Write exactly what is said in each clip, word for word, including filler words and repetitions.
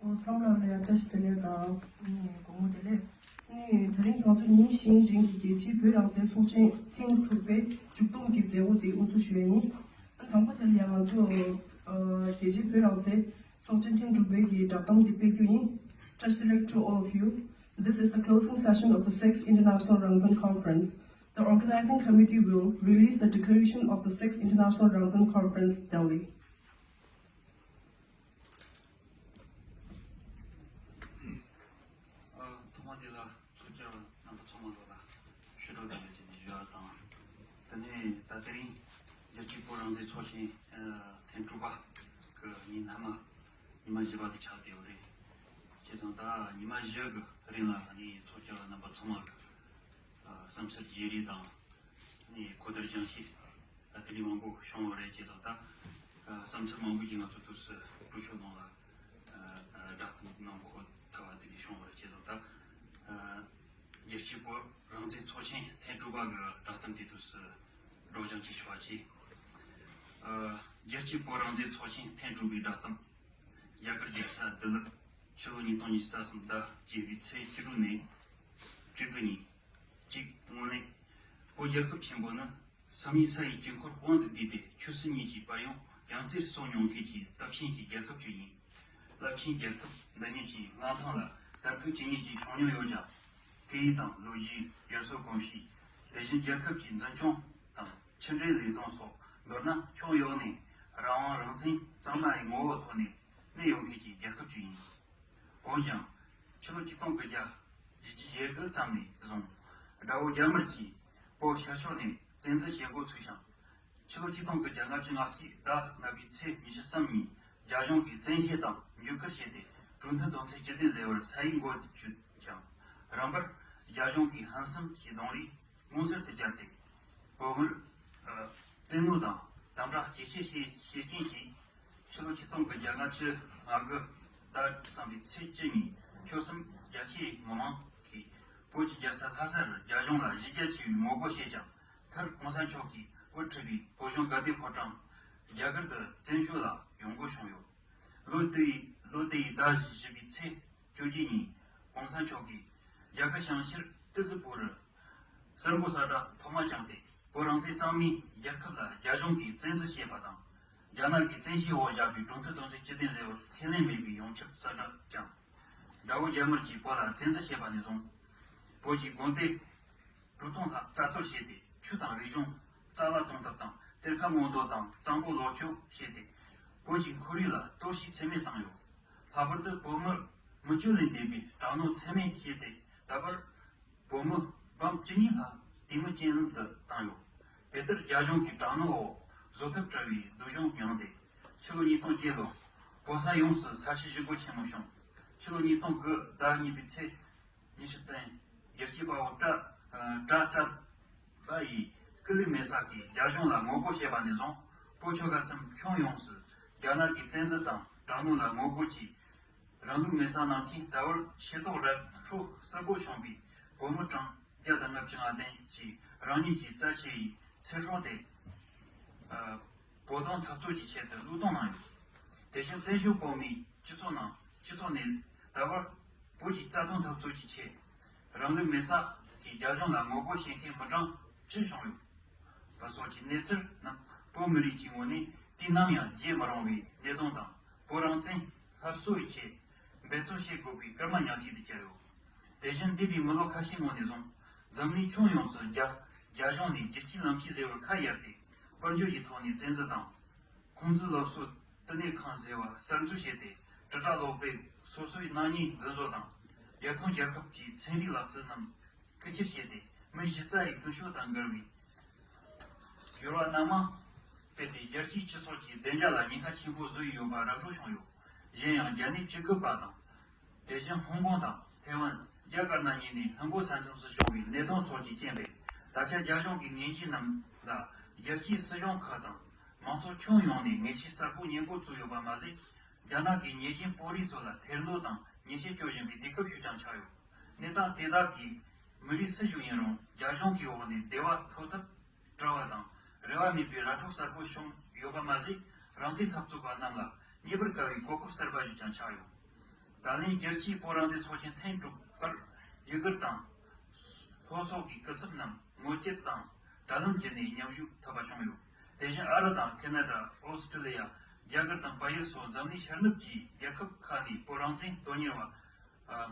ཚང་མ་ལ་ཡང་བཀྲ་ཤིས་བདེ་ལེགས་དང་། ཨ་ནི་དགོང་མོ་བདེ་ལེགས། ཨ་ནི་དེ་རིང་ང་ཚོ་ཉིན་བཞིའི་རིང་གི་རྒྱལ་སྤྱིའི་བོད་རང་བཙན་ཚོགས་ཆེན་ཐེངས་དྲུག་པའི་མཇུག་བསྡོམས་ཀྱི་མཛད་སྒོ་དེ་དབུ་འཛུགས་ཞུ་ཡ་ཡིན། ཨ་དང་པོ་དེ་ལ་ཡང་ང་ཚོ་ཨ་རྒྱལ་སྤྱིའི་བོད་རང་བཙན་ཚོགས་ཆེན་ཐེངས་དྲུག་པའི་གི་བསྒྲགས་གཏམ་དེ་སྤེལ་རྒྱུ་ཡིན། བཀྲ་ཤིས་བདེ་ལེགས། To all of you, this is the closing session of the sixth International Rangzen Conference. The organizing committee will release the declaration of the sixth International Rangzen Conference, Delhi. ཨ། ཐོག་མ་དེ་ལ་ཚོགས་བཅར་བ་རྣམ་པ་ཚང་མ་ལོ་ལ་ཕྱི་དྲོ་བདེ་ལེགས་ཟེར་ནས་ཞུ་བ་དང་། དེ་ནས་ད་དེ་རིང་རྒྱལ་སྤྱིའི་བོད་རང་བཙན་ཚོགས་ཆེན་ཨ་ཐེངས་དྲུག་པ་གི་ཉིན་མཐའ་མ་ཉི་མ་བཞི་པ་དེ་ཆགས་བསྡད་ཡོད་རེད། བྱས་ཙང་ད་ཉི་མ་བཞི་གི་རིང་ལ་ཨ་ནི་ཚོགས་བཅར་བ་རྣམ་པ་ཚང་མ་གི་ཨ་བསམ་ཚུལ་བརྗེ་རེས་དང་། ཨ་ནི་གོ་བསྡུར་སྦྱང་བཤད་ཨ་དེ་འདྲའི་མང་པོ་བྱུང་བ་རེད། བྱས་ཙང་ད་ཨ་བསམ་ཚུལ་མང་པོ་ཞིག་ང་ཚོ་དུས་སུ་གྲོས་ཆོད་ནང་ལ་ཨ་ཨ་བསྒྲགས་གཏམ་གནང་གོ་ཐུབ་པ་དེ་འདྲ་བྱུང་བ་རེད། བྱས་ཙང་ད་ཨ་རྒྱལ་སྤྱིའི་བོད་རང་བཙན་ཚོགས་ཆེན་ཐེངས་དྲུག་པ་གི་བསྒྲགས་གཏམ་དེ་དུས་སུ་སྒྲོག་སྦྱང་བྱེད་ཆོག་པ་བྱས། ཨ་རྒྱལ་སྤྱིའི་བོད་རང་བཙན་ཚོགས་ཆེན་ཐེངས་དྲུག་པའི་བསྒྲགས་གཏམ། རྒྱ་གར་རྒྱལ་ས་ལྡི་ལི། ཕྱི་ལོ་ཉིས་སྟོང་ཉི་ཤུ་རྩ་གསུམ་ཟླ་བརྒྱད་པའི་ཚེས་བཅུ་དྲུག་ནས་བཅུ་དགུ་ཉིན། གཅིག་སྔོན་གླེང་། བོད་རྒྱལ་ཁབ་ཆེན་པོ་ནི་བསམ་ཡས་ས་ཡི་དཀྱིལ་འཁོར་དབང་དུ་བསྡུས་ཏེ་ཆོས་སྲིད་གཉིས་ཀྱི་དཔལ་ཡོན་ཡང་རྩེར་སོན་མྱོང་མཁན་གྱི་སྟོབས་ཆེན་གྱི་རྒྱལ་ཁབ་ཅིག་ཡིན། རླབས་ཆེན་རྒྱལ་ཁབ་འདི་ཉིད་ཀྱི་མངའ་ཐང་ལ་དར་རྒུད་ཇི་སྙེད་ཅིག་བྱུང་མྱོང་ཡོད་ཀྱང་། སྐད་ཡིག་དང་ལོ་རྒྱུས། སྒེར་སོ་གོམས་གཤིས། དེ་བཞིན་རྒྱལ་ཁབ་ཀྱི་འཛིན་སྐྱོང་དང་ཕྱི་འབྲེལ་ལས་དོན་སོགས་མདོར་ན་ཕྱོགས་ཡོངས་ནས་རང་དབང་རང་བཙན་གཙང་མ་ཡི་ངོ་བོའི་ཐོག་ནས་གནས་ཡོད་མཁན་གྱི་རྒྱལ་ཁབ་ཅིག་ཡིན། འོན་ཀྱང་། ཕྱི་ལོ་ཆིག་སྟོང་དགུ་བརྒྱ་བཞི་བཅུ་ཞེ་དགུ་ཙམ་ནས་བཟུང་དགྲ་བོ་རྒྱ་དམར་གྱིས་བོད་ཤར་ཕྱོགས་ནས་བཙན་འཛུལ་བྱེད་འགོ་ཚུགས་ཤིང་། ཕྱི་ལོ་ཆིག་སྟོང་དགུ་བརྒྱ་ལྔ་བཅུ་ང་གཅིག་ཟླ་ལྔ་པའི་ཚེས་ཉི་ཤུ་གསུམ་ཉིན་རྒྱ་གཞུང་གིས་བཙན་ཤེད་དང་འཇིགས་སྐུལ་བྱས་ཏེ་གྲོས་མཐུན་དོན་ཚན་བཅུ་བདུན་ཟེར་བར་ས་ཡིག་འགོད་དུ་བཅུག་ཀྱང་། རིམ་པར་རྒྱ་གཞུང་གིས་ཧམ་སེམས་ཀྱི་གདོང་རིས་མངོན་གསལ་དུ་གྱུར་ཏེ། བོད་མིར་ཨ་བཙན་གནོན་དང་དམ་དྲག་ཇེ་ཆེ་བྱས་བྱས་རྐྱེན་གྱིས། ཕྱི་ལོ་ཆིག་སྟོང་དགུ་བརྒྱ་ལྔ་བཅུ་ང་དགུ་ཟླ་གསུམ་པའི་ཚེས་བཅུ་ཉིན་ཆོལ་གསུམ་རྒྱ་ཆེའི་མི་མང་གིས་བོད་ཀྱི་རྒྱལ་ས་ལྷ་སར་རྒྱ་གཞུང་ལ་གཞི་རྒྱ་ཆེ་བའི་ངོ་རྒོལ་བྱས་ཀྱང་། མཐར་གོང་ས་མཆོག་གིས་དབུ་ཁྲིད་པའི་བོད་གཞུང་དགའ་ལྡན་ཕོ་བྲང་རྒྱ་གར་དུ་བཙན་བྱོལ་ལ་ཡོང་དགོས་བྱུང་ཡོད། ལོ་དེའི་ལོ་དེའི་ཟླ་བཞི་པའི་ཚེས་བཅོ་བརྒྱད་ཉིན་གོང་ས་མཆོག་གིས་རྒྱ་གར་བྱང་ཤར་ཏི་ཛི་པུ་རི་གསར་འགོད་གསལ་བསྒྲགས་ཐོག་མ་བསྐྱངས་ཏེ། བོད་རང་བཙན་གཙང་མའི་རྒྱལ་ཁབ་ལ་རྒྱ་གཞུང་གིས་བཙན་འཛུལ་བྱས་པ་དང་། རྒྱ་ནག་གིས་བཙན་ཤེད་འོག་བཞག་པའི་གྲོས་མཐུན་དོན་ཚན་བཅུ་བདུན་ཟེར་བར་ཁས་ལེན་མེད་པའི་ཡོངས་ཁྱབ་གསལ་བསྒྲགས་བསྐྱངས། དགྲ་བོ་རྒྱ་དམར་གྱིས་བོད་ལ་བཙན་འཛུལ་བྱས་པ་ནས་བཟུང་། བོད་ཀྱི་དགོན་སྡེ། གྲོས་དོན་ལ་རྩ་གཏོར་བྱས་ཏེ། ཆོས་དང་རིག་གཞུང་རྩ་བརླག་གཏོང་ཐབས་དང་། གཏེར་ཁ་སྔོག་འདོན་དང་གཙང་པོ་ལོག་སྤྱོད་བྱས་ཏེ། བོད་ཀྱི་ཁོར་ཡུག་ལ་གཏོར་བཤིག་ཚད་མེད་བཏང་ཡོད། ལྷག་པར་དུ་བོད་མི་མི་སྤྱོད་ལས་འདས་པའི་དྲག་གནོན་ཚད་མེད་བྱས་ཏེ། ད་བར་བོད་མི་འབུམ་བཅུ་གཉིས་ལྷག་དུས་མེད་རྐྱེན་ལམ་དུ་བཏང་ཡོད། དེ་ལྟར་རྒྱ་གཞུང་གི་དྲག་གནོན་འོག་བཟོད་ཐབས་བྲལ་བའི་སྡུག་སྦྱོང་མྱངས་ཏེ། ཕྱི་ལོ་ཉིས་སྟོང་བརྒྱད་ལོར་བོད་ས་ཡོངས་སུ་ས་བྱི་ཞི་རྒོལ་ཆེན་མོ་བྱུང་། ཕྱི་ལོ་ཉིས་སྟོང་དགུ་ཟླ་གཉིས་པའི་ཚེས་ཉི་ཤུ་སྟེང་རྒྱལ་གཅེས་དཔའ་བོ་ཀྲ་ཀྲ་ཀྲ་བྷ་ཡིས་སྐུ་ལུས་མེ་སྲེག་གིས་རྒྱ་གཞུང་ལ་ངོ་རྒོལ་བྱས་པ་ནས་བཟུང་། བོད་ཆོལ་ཁ་གསུམ་ཁྱོན་ཡོངས་སུ་རྒྱ་ནག་གི་བཙན་འཛུལ་དང་དྲག་གནོན་ལ་ངོ་རྒོལ་གྱིས། རང་ལུས་མེ་སྲེག་གནང་མཁན་ད་བར་ཤེས་རྟོགས་ར་འཕྲོད་གསལ་པོ་བྱུང་བའི་བོད་མི་གྲངས་བརྒྱ་དང་ལྔ་བཅུ་ང་བདུན་གྱིས་རང་ཉིད་ཀྱི་རྩ་ཆེ་བའི་ཚེ་སྲོག་དེ། ཨ། བོད་དོན་འཐབ་རྩོད་ཀྱི་ཆེད་དུ་བློས་གཏོང་གནང་ཡོད། དེ་བཞིན་བཙན་བྱོལ་བོད་མིའི་སྤྱི་ཚོགས་ནང་སྤྱི་ཚོགས་ནས་ད་བར་བོད་ཀྱི་རྩ་དོན་འཐབ་རྩོད་ཀྱི་ཆེད་རང་ལུས་མེ་སྲེག་གིས་རྒྱ་གཞུང་ལ་ངོ་རྒོལ་བྱེད་མཁན་མི་གྲངས་བཅུ་བྱུང་ཡོད་པ་སོགས་ཀྱི་གནས་ཚུལ་རྣམས་བོད་མི་རིགས་ཀྱི་ངོས་ནས་དུས་ནམ་ཡང་བརྗེད་མི་རུང་བའི་གནད་དོན་དང་། བོད་རང་བཙན་སླར་གསོ་ཡི་ཆེད། འབད་བརྩོན་བྱེད་དགོས་པའི་སྐུལ་མ་ཉག་གཅིག་ཏུ་གྱུར་ཡོད། དེ་བཞིན་འདས་པའི་མི་ལོ་ཁ་ཤས་སྔོན་ནས་བཟུང་། འཛམ་གླིང་ཁྱོན་ཡོངས་སུ་རྒྱ་རྒྱ་གཞུང་ནས་རྒྱལ་སྤྱིའི་ལམ་ཁའི་ཟེར་བར་ཁ་གཡར་ཏེ། དཔལ་འབྱོར་གྱི་ཐོག་ནས་བཙན་འཛུལ་དང་། ཁུང་ཙི་སློབ་གསོ་བསྟི་གནས་ཁང་ཟེར་བ་གསར་འཛུགས་བྱས་ཏེ། དྲིལ་བསྒྲགས་སློབ་དཔོན་སོ་སོའི་སྣང་བརྙན་རྫུན་བཟོ་དང་། ཡར་ཐོན་རྒྱལ་ཁབ་ཀྱི་ཚན་རིག་ལག་རྩལ་རྣམས་རྐུ་འཁྱེར་བྱས་ཏེ། མི་གཞི་རྩ་ཡི་ཀུན་སྤྱོད་དང་འགལ་བའི་སྦྱོར་བ་སྣ་མང་སྤེལ་ཏེ། རྒྱལ་སྤྱིའི་སྤྱི་ཚོགས་ཀྱི་བདེ་འཇགས་ལ་ཉེན་ཁ་ཆེན་པོ་བཟོས་ཡོད་པ་ར་སྤྲོད་བྱུང་ཡོད། གཞན་ཡང་རྒྱ་ནད་བཅུ་དགུ་པ་དང་། དེ་བཞིན་ཧོང་ཀོང་དང་ཐེ་ཝན། རྒྱ་དཀར་ནག་གཉིས་ནས་ཧིན་སྒོར་ས་མཚམས་སུ་བྱུང་བའི་གནད་དོན་སོགས་ཀྱི་རྐྱེན་པས། ད་ཆ་རྒྱ་གཞུང་གི་ངན་ཇུས་རྣམས་ལ་རྒྱལ་སྤྱིའི་སྲིད་གཞུང་ཁག་དང་མང་ཚོགས་ཁྱོན་ཡོངས་ནས་ངེས་ཤེས་གསལ་པོ་རྙེད་འགོ་བཙུགས་ཡོད་པ་མ་ཟད། རྒྱ་ནག་གིས་ཉེས་ཅན་དཔོན་རིགས་ཚོ་ལ་ཐེར་འདོན་དང་ཉེས་ཆད་གཅོད་བཞིན་པའི་དུས་སྐབས་ཤིག་ཀྱང་ཆགས་ཡོད། གནས་སྟངས་དེ་དག་གིས་མི་རིགས་སུ་ཞིག་ཡིན་རུང་རྒྱ་གཞུང་གི་འོག་ནས་བདེ་བ་ཐོབ་ཐབས་བྲལ་བ་དང་། རེ་བ་མེད་པའི་ར་འཕྲོད་གསར་པ་བྱུང་ཡོད་པ་མ་ཟད། རང་བཙན་འཐབ་རྩོད་པ་རྣམས་ལ་རྙེད་པར་དཀའ་བའི་གོ་སྐབས་གསར་པ་ཞིག་ཀྱང་ཆགས་ཡོད། ད་ལན་རྒྱལ་སྤྱིའི་བོད་རང་བཙན་ཚོགས་ཆེན་ཐེངས་དྲུག་པར་ཡུ་གུར་དང་ལྷོ་སོག་གི་སྐུ་ཚབ་རྣམས་ངོ་བཅར་དང་དྲ་ལམ་བརྒྱུད་ནས་མཉམ་ཞུགས་ཐུབ་པ་བྱུང་ཡོད། དེ་བཞིན་ཨ་རི་དང་ཁེ་ན་ཌ། ཨོ་སི་ཀྲི་ལི་ཡ། རྒྱ་གར་དང་བལ་ཡུལ་སོགས་འཛམ་གླིང་ཤར་ནུབ་ཀྱི་རྒྱལ་ཁབ་ཁག་ནས་བོད་རང་བཙན་དོན་གཉེར་བ་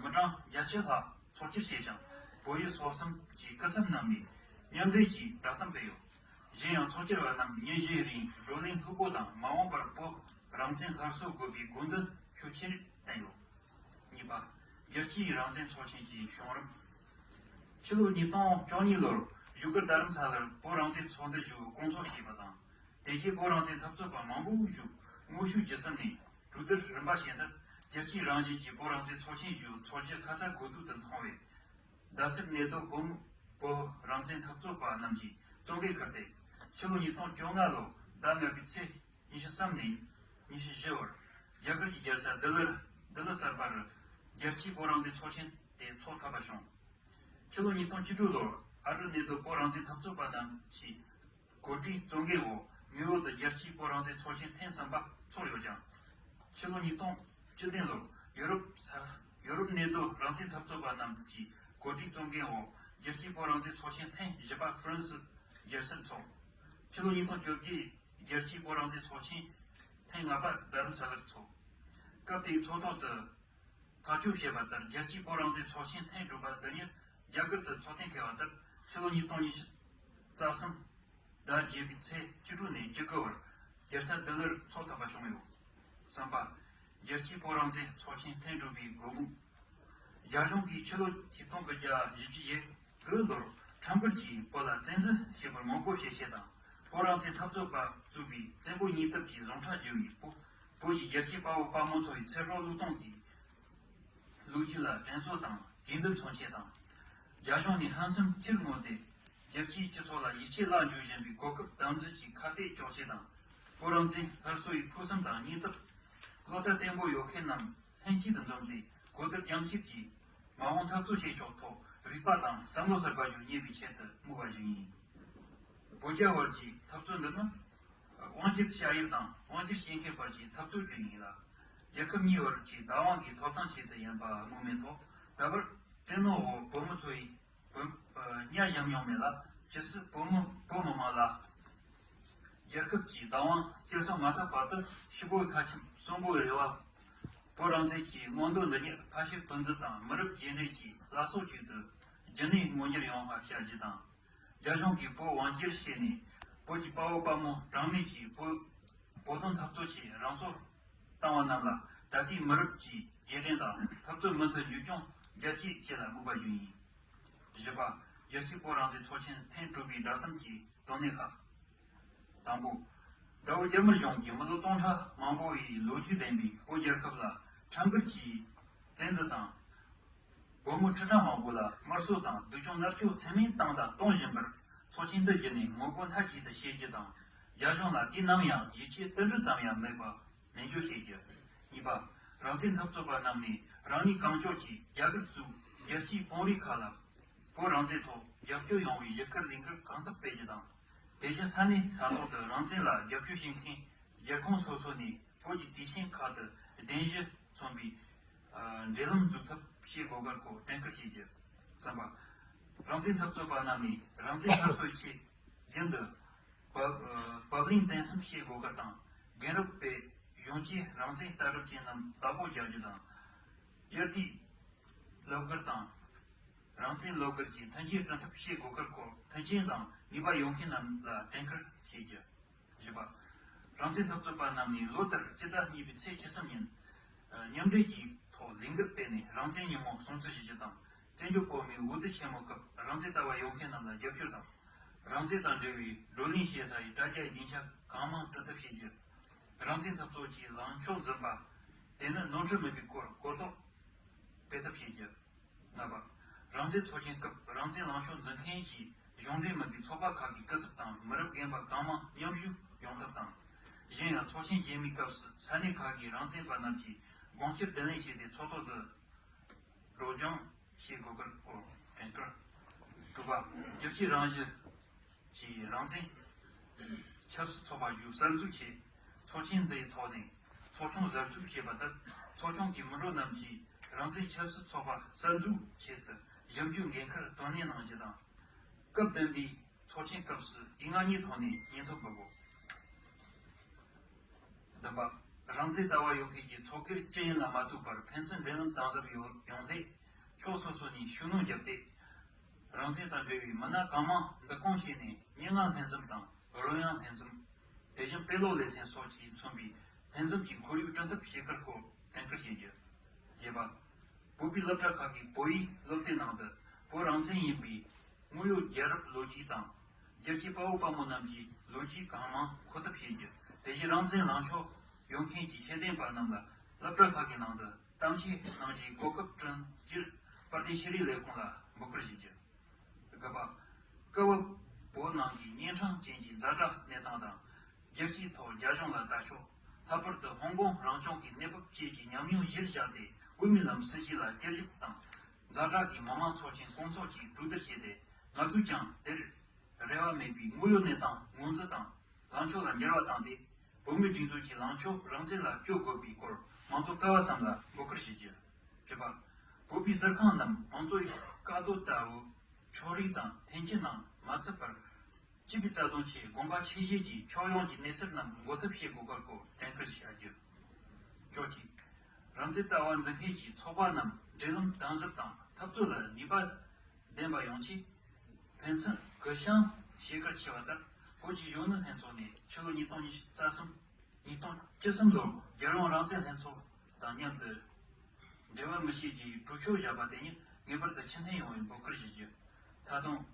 མི་གྲངས་བརྒྱད་ཅུ་ལྷག་ཚོགས་བཅར་བྱས་ཤིང་། བོད་ཡུལ་སོག་གསུམ་གྱི་སྐུ་ཚབ་རྣམས་ནས་མཉམ་འབྲེལ་གྱིས་བསྒྲགས་གཏམ་སྤེལ་ཡོད། གཞན་ཡང་ཚོགས་བཅར་བ་རྣམས་ཉིན་བཞིའི་རིང་བགྲོ་གླེང་ལྷུག་པོ་དང་མ་འོངས་པར་བོད་རང་བཙན་སླར་གསོ་དགོས་པའི་དགོས་འདུན་ཤུགས་ཆེར་བསྟན་ཡོད། གཉིས་པ། རྒྱལ་སྤྱིའི་རང་བཙན་ཚོགས་ཆེན་གྱི་བྱུང་རིམ། ཕྱི་ལོ་ཉིས་སྟོང་བཅུ་གཉིས་ལོར་བཞུགས་སྒར་རྡ་རམ་ས་ལར་བོད་རང་བཙན་ཚོགས་འདུ་ཞིག་བསྐོང་ཚོགས་བྱས་པ་དང་། དེ་རྗེས་བོད་རང་བཙན་འཐབ་རྩོད་པ་མང་པོ་ཞིག་དངོས་ཤུགས་བརྒྱུད་གསུམ་ནས་གྲོས་བསྡུར་རིམ་པ་བྱས་མཐར། རྒྱལ་སྤྱིའི་རང་བཞིན་གྱི་བོད་རང་བཙན་ཚོགས་ཆེན་ཞིག་འཚོགས་རྒྱུ་ཁ་ཚ་དགོས་གཏུག་ཏུ་མཐོང་བས། རྡ་སར་གནས་སྡོད་བོད་མི་བོད་རང་བཙན་འཐབ་རྩོད་པ་རྣམས་ཀྱིས་བཙོན་འགན་འཁུར་ཏེ། ཕྱི་ལོ་ཉིས་སྟོང་བཅོ་ལྔ་ལོ་ཟླ་ལྔ་པའི་ཚེས་ཉི་ཤུ་གསུམ་ནས་ཉི་ཤུ་བཞི་བར་རྒྱ་གར་གྱི་རྒྱལ་ས་ལྡི་ལིར་ལྡི་ལི་གསར་པར་རྒྱལ་སྤྱིའི་བོད་རང་བཙན་ཚོགས་ཆེན་དེ་འཚོགས་ཐུབ་པ་བྱུང་། ཕྱི་ལོ་ཉིས་སྟོང་བཅུ་དྲུག་ལོར་ཨ་རིར་གནས་སྡོད་བོད་རང་བཙན་འཐབ་རྩོད་པ་རྣམས་ཀྱིས་གོ་སྒྲིག་བཙོན་འགན་འོག་མེས་པོ་དུ་རྒྱལ་སྤྱིའི་བོད་རང་བཙན་ཚོགས་ཆེན་ཐེངས་གསུམ་པ་འཚོགས་ཡོད་ཅིང་། ཕྱི་ལོ་ཉིས་སྟོང་བཅུ་བདུན་ལོར་ཡུ་རོབ་ས་ཡུ་རོབ་གནས་སྡོད་རང་བཙན་འཐབ་རྩོད་པ་རྣམས་ཀྱི་གོ་སྒྲིག་བཙོན་འགན་འོག་རྒྱལ་སྤྱིའི་བོད་རང་བཙན་ཚོགས་ཆེན་ཐེངས་བཞི་པ་ཧྥ་རན་སི་རྒྱལ་སར་འཚོགས། ཕྱི་ལོ་ཉིས་སྟོང་བཅོ་བརྒྱད་རྒྱལ་སྤྱིའི་བོད་རང་བཙན་ཚོགས་ཆེན་ཐེངས་ལྔ་པ་རྡ་རམ་ས་ལར་འཚོགས། སྐབས་དེའི་ཚོགས་ཐོག་ཏུ་ཐག་གཅོད་བྱས་པ་ལྟར། རྒྱལ་སྤྱིའི་བོད་རང་བཙན་ཚོགས་ཆེན་ཐེངས་དྲུག་པ་འདི་ཉིད་རྒྱ་གར་དུ་འཚོགས་གཏན་འཁེལ་བ་ལྟར། ཕྱི་ལོ་ཉིས་སྟོང་ཉི་ཤུ་རྩ་གསུམ་ཟླ་བརྒྱད་པའི་ཚེས་བཅུ་དྲུག་ནས་བཅུ་དགུ་བར་རྒྱལ་ས་ལྡི་ལིར་འཚོགས་ཐུབ་པ་བྱུང་ཡོད། གསུམ་པ། རྒྱལ་སྤྱིའི་བོད་རང་བཙན་ཚོགས་ཆེན་ཐེངས་དྲུག་པའི་སྒོ་དབུ། རྒྱ་གཞུང་གིས་ཕྱི་ལོ་ཆིག་སྟོང་དགུ་བརྒྱ་བཞི་བཅུ་ཞེ་དགུ་ལོར་ཁྲིམས་འགལ་གྱིས་བོད་ལ་བཙན་འཛུལ་བྱས་པར་ངོ་རྒོལ་བྱེད་ཆེད་དང་། བོད་རང་བཙན་འཐབ་རྩོད་པ་བཙུགས་པའི་བཙན་པོ་ཉེས་གཏུགས་ཀྱི་ཟུངས་ཁྲག་བརྗེ་བའི་བོད་བོད་ཀྱི་རྒྱལ་གཅེས་དཔའ་བོ་དཔའ་མོ་ཚོ་ཡི་ཚེ་སྲོག་བློས་གཏོང་གི་ལོ་རྒྱུས་ལ་དྲན་གསོ་དང་དགོས་འདུན་མཚོན་ཆེད་དང་། རྒྱ་གཞུང་ནས་ཧམ་སེམས་ཕྱིར་མངོན་ཏེ། རྒྱལ་སྤྱིའི་སྤྱི་ཚོགས་ལ་ཡིད་ཆེས་བརླག་འཇུག་བཞིན་པའི་གོ་སྐབས་དམ་འཛིན་གྱི་ཁ་གཏད་གཅོག་ཆེད་དང་། བོད་རང་བཙན་སླར་གསོ་ཡི་ཕུགས་བསམ་དང་སྙིང་སྟོབས། བློ་རྩ་བརྟན་པོ་ཡོད་མཁན་རྣམས་ལྷན་གཅིག་ཏུ་འཛོམས་ཏེ། གོ་བསྡུར་རྒྱང་ཞིབ་ཀྱིས་མ་འོངས་འཐབ་རྩོད་བྱེད་ཕྱོགས་ཐོག་རིག་པ་དང་བསམ་བློ་གསར་པ་ཞིག་རྙེད་པའི་ཆེད་དུ་དམིགས་པ་ཞིག་ཡིན། བོད་རྒྱ་བར་གྱི་འཐབ་རྩོད་འདི་ནི། དབང་སྒྱུར་བྱ་ཡུལ་དང་དབང་སྒྱུར་བྱེད་མཁན་བར་གྱི་འཐབ་རྩོད་ཅིག་ཡིན་ལ། རྒྱལ་ཁབ་གཉིས་བར་གྱི་བདག་དབང་གི་ཐོབ་ཐང་ཆེད་དུ་ཡིན་པ་སྨོས་མེད་ཐོག་ད་བར་བཙན་གནོན་འོག་བོད་མི་ཚོ་ཡིས་བོད་ཉ་བཞམ་མྱོང་མེད་ལ། ཇི་སྲིད་བོད་མི་བོད་མི་མང་ལ་རྒྱལ་ཁབ་ཀྱི་བདག་དབང་སྤྱི་སྲུང་མ་ཐུབ་བར་དུ། ཕྱུག་པོའི་ཁ་ཆེམས་གསོན་པོའི་རེ་བ། བོད་རང་བཙན་གྱི་མངོན་འདོད་འདི་ཉིད་ཕ་ཤུལ་བུ་འཛིན་དང་མི་རབས་རྗེས་འདེད་ཀྱི་བླ་སྲོག་ཅིག་ཏུ་རྒྱུན་གནས་མངོན་འགྱུར་ཡོང་བ་བྱ་རྒྱུ་དང་། རྒྱ་གཞུང་གིས་བོད་དབང་བསྒྱུར་བྱས་ནས་བོད་ཀྱི་དཔའ་བོ་དཔའ་མོ་གྲངས་མེད་ཀྱིས་བོད་བོད་དོན་འཐབ་རྩོད་ཆེད་རང་སྲོག་བཏང་བ་རྣམས་ལ་ད་ལྟའི་མི་རབས་ཀྱི་རྗེས་དྲན་དང་འཐབ་རྩོད་མུ་མཐུད་རྒྱུན་སྐྱོང་རྒྱ་སྐྱེད་ཆེད་ལ་དམིགས་པ་ཞུ་ཡིན། བཞི་པ། རྒྱལ་སྤྱིའི་བོད་རང་བཙན་ཚོགས་ཆེན་ཐེངས་དྲུག་པའི་བསྒྲགས་གཏམ་གྱི་དོན་གནད་ཁག་དང་པོ། དགྲ་བོ་རྒྱ་དམར་གཞུང་གིས་མི་ལོ་སྟོང་ཕྲག་མང་པོ་ཡི་ལོ་རྒྱུས་ལྡན་པའི་བོད་རྒྱལ་ཁབ་ལ་ཁྲིམས་འགལ་གྱིས་བཙན་འཛུལ་དང་། བོད་མི་ཁྲི་ཕྲག་མང་པོ་ལ་དམར་གསོད་དང་སྡུག་སྦྱོང་མནར་གཅོད་ཚད་མེད་བཏང་དང་གཏོང་བཞིན་པར། ཚོགས་ཆེན་འདི་བརྒྱུད་ནས་ངོ་རྒོལ་མཐའ་གཅིག་ཏུ་བྱེད་རྒྱུ་དང་། རྒྱ་གཞུང་ལ་དུས་ནམ་ཡང་ཡིད་ཆེས་ཏིལ་འབྲུ་ཙམ་ཡང་མེད་པ་ནན་བརྗོད་བྱེད་རྒྱུ། གཉིས་པ། རང་བཙན་འཐབ་རྩོད་པ་རྣམས་ནས་རང་ཉིད་གང་ལྕོགས་ཀྱིས་རྒྱ་གར་གཙོས་རྒྱལ་སྤྱིའི་དཔོན་རིགས་ཁག་ལ་བོད་རང་བཙན་ཐོག་རྒྱབ་སྐྱོར་ཡོང་བའི་ཡི་གེར་ལས་འགུལ་གང་ཐུབ་སྤེལ་རྒྱུ་དང་། དེ་བཞིན་ས་གནས་ས་ཐོག་ཏུ་རང་བཙན་ལ་རྒྱབ་སྐྱོར་བྱེད་མཁན་རྒྱལ་ཁོངས་སོ་སོ་ནས་བོད་ཀྱི་དུས་ཆེན་ཁག་ཏུ་གདན་ཞུ་མཚོན་པའི་འབྲེལ་ལམ་འཛུགས་ཐབས་བྱེད་དགོས་སྐོར་སྐོར་དྲན་སྐུལ་བྱེད་རྒྱུ། གསུམ་པ། རང་བཙན་འཐབ་རྩོད་པ་རྣམས་ནས་རང་བཙན་སླར་གསོའི་ཆེད་རྒྱུན་དུ་བབ་བབ་བརླིང་བརྟན་གསུམ་བྱེད་དགོས་སྐོར་དང་། རྒན་རབས་པས་གཞོན་སྐྱེས་རང་བཙན་ལྟ་གྲུབ་ཅན་རྣམས་བདག་པོ་རྒྱག་རྒྱུ་དང་། དབྱར་དུས་སློབ་གར་དང་། རང་བཙན་སློབ་གར་གྱི་མཐུན་རྐྱེན་བསྐྲུན་ཐབས་བྱེད་དགོས་སྐོར་སྐོར་མཐུན་རྐྱེན་དང་ནུས་པ་ཡོད་མཁན་རྣམས་ལ་དྲན་སྐུལ་བྱེད་རྒྱུ། བཞི་པ། རང་བཙན་འཐབ་རྩོད་པ་རྣམས་ནས་ལོ་ལྟར་སྤྱི་ཟླ་གཉིས་པའི་ཚེས་བཅུ་གསུམ་ཉིན། མཉམ་འབྲེལ་གྱི་ཐོག་ལས་འགུལ་སྤེལ་ནས་རང་བཙན་ཉིན་མོ་སྲུང་བརྩི་ཞུ་རྒྱུ་དང་། བཙན་བྱོལ་བོད་མིའི་འོས་བསྡུ་ཆེན་མོ་སྐབས་རང་བཙན་ལྟ་བ་ཡོད་མཁན་རྣམས་ལ་རྒྱབ་སྐྱོར་དང་། རང་བཙན་དང་འབྲེལ་བའི་བགྲོ་གླེང་བྱེད་ས་ཡི་དྲ་རྒྱའི་སྡིངས་ཆ་གང་མང་བསྐྲུན་ཐབས་བྱེད་རྒྱུ། རང་བཙན་འཐབ་རྩོད་ཀྱི་ལངས་ཕྱོགས་འཛིན་པ་དེ་ནི་ནོར་འཁྲུལ་མིན་པའི་སྐོར་གོ་རྟོགས་སྤེལ་ཐབས་བྱེད་རྒྱུ། ལྔ་པ། རང་བཙན་ཚོགས་ཆེན་སྐབས་རང་བཙན་ལངས་ཕྱོགས་འཛིན་མཁན་གྱི་གཞུང་འབྲེལ་མིན་པའི་ཚོགས་པ་ཁག་གི་སྐུ་ཚབ་དང་མི་རབས་རྒན་པ་གང་མང་མཉམ་ཞུགས་ཡོང་ཐབས་དང་། གཞན་ཡང་ཚོགས་ཆེན་རྗེས་མའི་སྐབས་སུ་ས་གནས་ཁག་གི་རང་བཙན་པ་རྣམས་ཀྱིས་དགོངས་འཆར་བསྡུ་ལེན་བྱས་ཏེ་ཚོགས་ཐོག་ཏུ་སྒྲོག་སྦྱང་བྱེད་དགོས་སྐོར་སྐོར་དྲན་སྐུལ། དྲུག་པ། རྒྱལ་སྤྱིའི་རང་བཞིན་གྱི་རང་བཙན་ཆབ་སྲིད་ཚོགས་པ་ཞིག་གསར་འཛུགས་ཆེད་ཚོགས་ཆེན་འདིའི་ཐོག་ནས་ ཚོགས་ཆུང་གསར་འཛུགས་བྱས་པ་ལྟར། ཚོགས་ཆུང་གི་མི་རོ་རྣམས་ཀྱིས་རང་བཙན་ཆབ་སྲིད་ཚོགས་པ་གསར་འཛུགས་ཆེད་དུ་ཞིབ་འཇུག་འགན་འཁུར་དོ་ནན་གནང་རྒྱུ་དང་། སྐབས་བདུན་པའི་ཚོགས་ཆེན་སྐབས་སུ་ཡིག་ངག་གཉིས་ཐོག་ནས་སྙན་ཐོ་འབུལ་དགོས། བདུན་པ། རང་བཙན་ལྟ་བ་ཡོད་མཁན་གྱི་ཚོགས་སྒེར་ཅི་ཡིན་ལ་མ་ལྟོས་པར། ཕན་ཚུན་འབྲེལ་ལམ་དམ་ཟབ་ཡོང་སླད། ཕྱོགས་སོ་སོ་ནས་ཤུགས་སྣོན་བརྒྱབ་སྟེ། རང་བཙན་དང་འབྲེལ་བའི་མི་སྣ་གང་མང་བསྡུ་སྐོང་བྱས་ནས། སྙན་ངག་ལྷན་འཛོམས་དང་རོལ་དབྱངས་ལྷན་འཛོམས། དེ་བཞིན་དཔེ་ཀློག་ལེ་ཚན་སོགས་ཀྱིས་མཚོན་པའི་ལྷན་འཛོམས་ཀྱི་ཁོར་ཡུག་བསྐྲུན་ཐབས་བྱེད་ཁུལ་སྐོར་དྲན་སྐུལ་བྱེད་རྒྱུ། བརྒྱད་པ། བོད་པའི་སློབ་གྲྭ་ཁག་གི་བོད་ཡིག་སློབ་དེབ་ནང་དུ་བོད་རང་བཙན་ཡིན་པའི་དངོས་ཡོད་རྒྱལ་རབས་ལོ་རྒྱུས་དང་། རྒྱལ་གཅེས་དཔའ་བོ་དཔའ་མོ་རྣམས་ཀྱི་ལོ་རྒྱུས་གང་མང་མཁོ་ཐབས་བྱེད་རྒྱུ། དེ་བཞིན་རང་བཙན་ལངས་ཕྱོགས་ཡོད་མཁན་གྱི་ཤེས་ལྡན་པ་རྣམས་ལ་སློབ་གྲྭ་ཁག་གི་ནང་དུ་གཏམ་བཤད་གནང་རྒྱུའི་གོ་སྐབས་བསྐྲུན་རྒྱུར་དཔལ་ལྡན་ཤེས་རིག་ལས་ཁུངས་ལ་འབོད་སྐུལ་ཞུ་རྒྱུ། དགུ་པ། སྐབས་བབ་བོད་ནང་གི་གཉན་འཕྲང་ཅན་གྱི་ཛ་དྲག་གནས་སྟངས་དང་། རྒྱལ་སྤྱིའི་ཐོག་རྒྱ་གཞུང་ལ་དར་ཕྱོགས། ལྷག་པར་དུ་ཧོང་ཀོང་རང་སྐྱོང་གི་གནས་བབ་བཅས་ཀྱི་ཉམས་མྱོང་གཞིར་བཞག་སྟེ། དབུ་མའི་ལམ་སྲིད་བྱུས་ལ་བསྐྱར་ཞིབ་དང་། ཛ་དྲག་གི་མི་མང་ཚོགས་ཆེན་སྐོང་ཚོགས་ཀྱིས་གྲོས་བསྡུར་བྱས་ཏེ། ང་ཚོས་ཀྱང་དེར་རེ་བ་མེད་པའི་དངོས་ཡོད་གནས་སྟངས་ངོས་འཛིན་དང་། ལངས་ཕྱོགས་ལ་འགྱུར་བ་བཏང་སྟེ། བོད་མིའི་སྒྲིག་འཛུགས་ཀྱི་ལངས་ཕྱོགས་རང་བཙན་ལ་བསྐྱོད་དགོས་པའི་སྐོར་མང་གཙོ་ཀ་བ་གསུམ་ལ་འབོད་སྐུལ་ཞུ་རྒྱུ། བཅུ་པ། བོད་པའི་གསར་ཁང་རྣམས་མང་གཙོའི་བཀའ་སྡོད་ལྟ་བུ་ཕྱོགས་རིས་དང་འཐེན་འཁྱེར་ནང་མ་ཚུད་པར། སྤྱི་པའི་རྩ་དོན་ཆེད་དགོངས་པ་ཆེ་བཞེས་ཀྱིས་ཕྱོགས་ཡོངས་ཀྱི་གནས་ཚུལ་རྣམས་འགོད་ཐབས་བྱེད་དགོས་སྐོར་སྐོར་དྲན་སྐུལ་བྱ་རྒྱུ། བཅུ་གཅིག། རང་བཙན་ལྟ་བ་འཛིན་མཁན་གྱི་ཚོགས་པ་རྣམས་འབྲེལ་ལམ་དམ་ཟབ་དང་འཐབ་རྩོད་ལ་ནུས་པ་ལྡན་པ་ཡོང་ཆེད། ཕན་ཚུན་གུ་བཤངས་བྱེད་ཁུལ་བྱས་པ་ལྟར། བོད་ཀྱི་གཞོན་ནུ་ལྷན་ཚོགས་ནས་ཕྱི་ལོ་ཉིས་སྟོང་ཉི་ཤུ་རྩ་གསུམ། ཉིས་སྟོང་བཅུ་གསུམ་ལོར་རྒྱལ་ཡོངས་རང་བཙན་ལྷན་ཚོགས་དང་མཉམ་དུ་འབྲེལ་བ་མི་བྱེད་རྒྱུའི་གྲོས་ཆོད་བཞག་པ་དེ་ཉིད་ངེས་པར་དུ་ཕྱིར་འཐེན་ཡོང་བའི་འབོད་སྐུལ་ཞུ་རྒྱུ། ད་དུང་།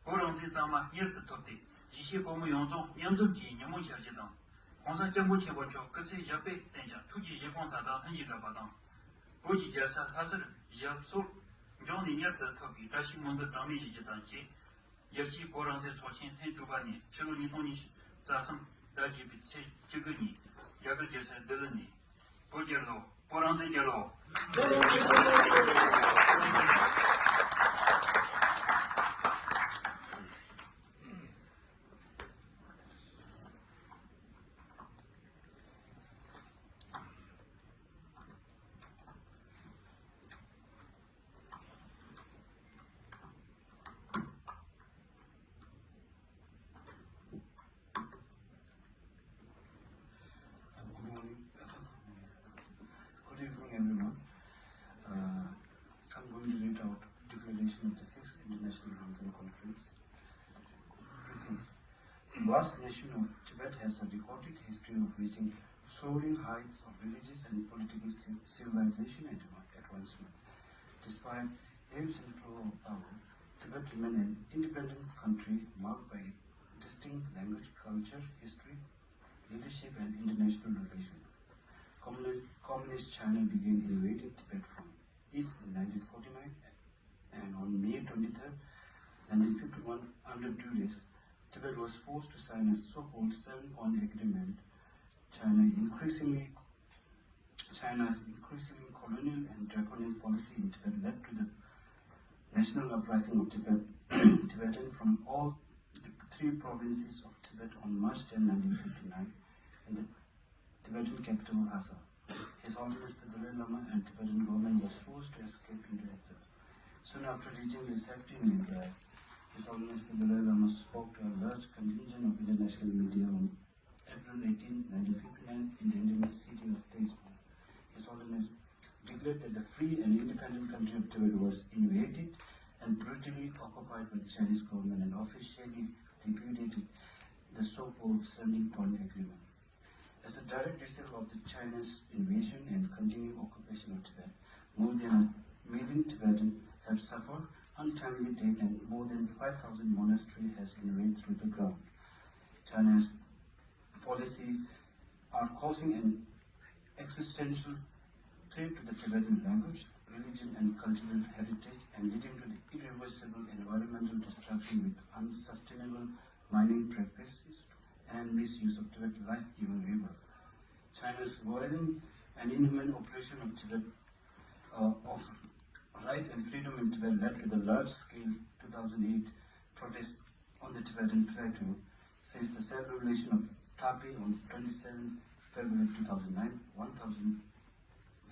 བོད་རང་བཙན་གཙང་མ་མྱུར་དུ་ཐོབ་སྟེ། གཞིས་བྱེས་བོད་མི་ཡོངས་རྫོགས་མཉམ་འཛོམས་ཀྱི་ཉིན་མོ་འཆར་རྒྱུ་དང་། ྋགོང་ས་ྋསྐྱབས་མགོན་ཆེན་པོ་མཆོག་སྐུ་ཚེ་ཞབས་པད་བརྟན་ཅིང་ཐུགས་ཀྱི་བཞེད་དགོངས་མཐའ་དག་ལྷུན་གྱིས་གྲུབ་པ་དང་། བོད་ཀྱི་རྒྱལ་ས་ལྷ་སར་ཞབས་སོར་འབྱོན་ནས་མྱུར་དུ་ཐོབ་པའི་བཀྲ་ཤིས་སྨོན་འདུན་གྲངས་མེད་ཞུ་རྒྱུ་དང་བཅས། རྒྱལ་སྤྱིའི་བོད་རང་བཙན་ཚོགས་ཆེན་ཐེངས་དྲུག་པ་ནས་ཕྱི་ལོ་ཉིས་སྟོང་ཉི་ཤུ་རྩ་གསུམ་ཟླ་བརྒྱད་པའི་ཚེས་བཅུ་དགུ་ཉིན་རྒྱ་གར་རྒྱལ་ས་ལྡི་ལི་ནས། བོད་རྒྱལ་ལོ། བོད་རང་བཙན་རྒྱལ་ལོ། Good morning. Good evening, everyone. Uh, I'm going to read out declaration of the sixth International Rangzen Conference. Preface. The vast nation of Tibet has a recorded history of reaching soaring heights of religious and political civ- civilization and adva- advancement. Despite ebbs and flows of power, Tibet remains an independent country marked by distinct language, culture, history, leadership, and international relations. Communist, Communist China began invading Tibet from east in nineteen forty-nine, and on May twenty-third, nineteen fifty-one, under duress, Tibet was forced to sign a so-called seven-point agreement. China increasingly China's increasing colonial and draconian policy in Tibet led to the national uprising of Tibet, Tibetan from all the three provinces of Tibet on March tenth, nineteen fifty-nine, in the Tibetan capital Lhasa. His Holiness the Dalai Lama and Tibetan government was forced to escape into exile. Soon after reaching the safety in exile, His Holiness the Dalai Lama spoke to a large contingent of international media on April eighteenth, nineteen fifty-nine, in the Indian city of Tezpur. His Holiness declared that the free and independent country of Tibet was invaded and brutally occupied by the Chinese government and officially repudiated the so-called seventeen-point agreement. As a direct result of the China's invasion and continued occupation of Tibet, more than a million Tibetans have suffered untimely death and more than five thousand monasteries has been razed to the ground. China's policy are causing an existential threat to the Tibetan language, religion, and cultural heritage, and leading to the irreversible environmental destruction with unsustainable mining practices and misuse of Tibet's life-giving river. China's violent and inhuman oppression of Tibet, uh, of right and freedom in Tibet led to the large-scale two thousand eight protest on the Tibetan plateau since the self-revelation of Tabe on twenty-seventh February two thousand nine, one thousand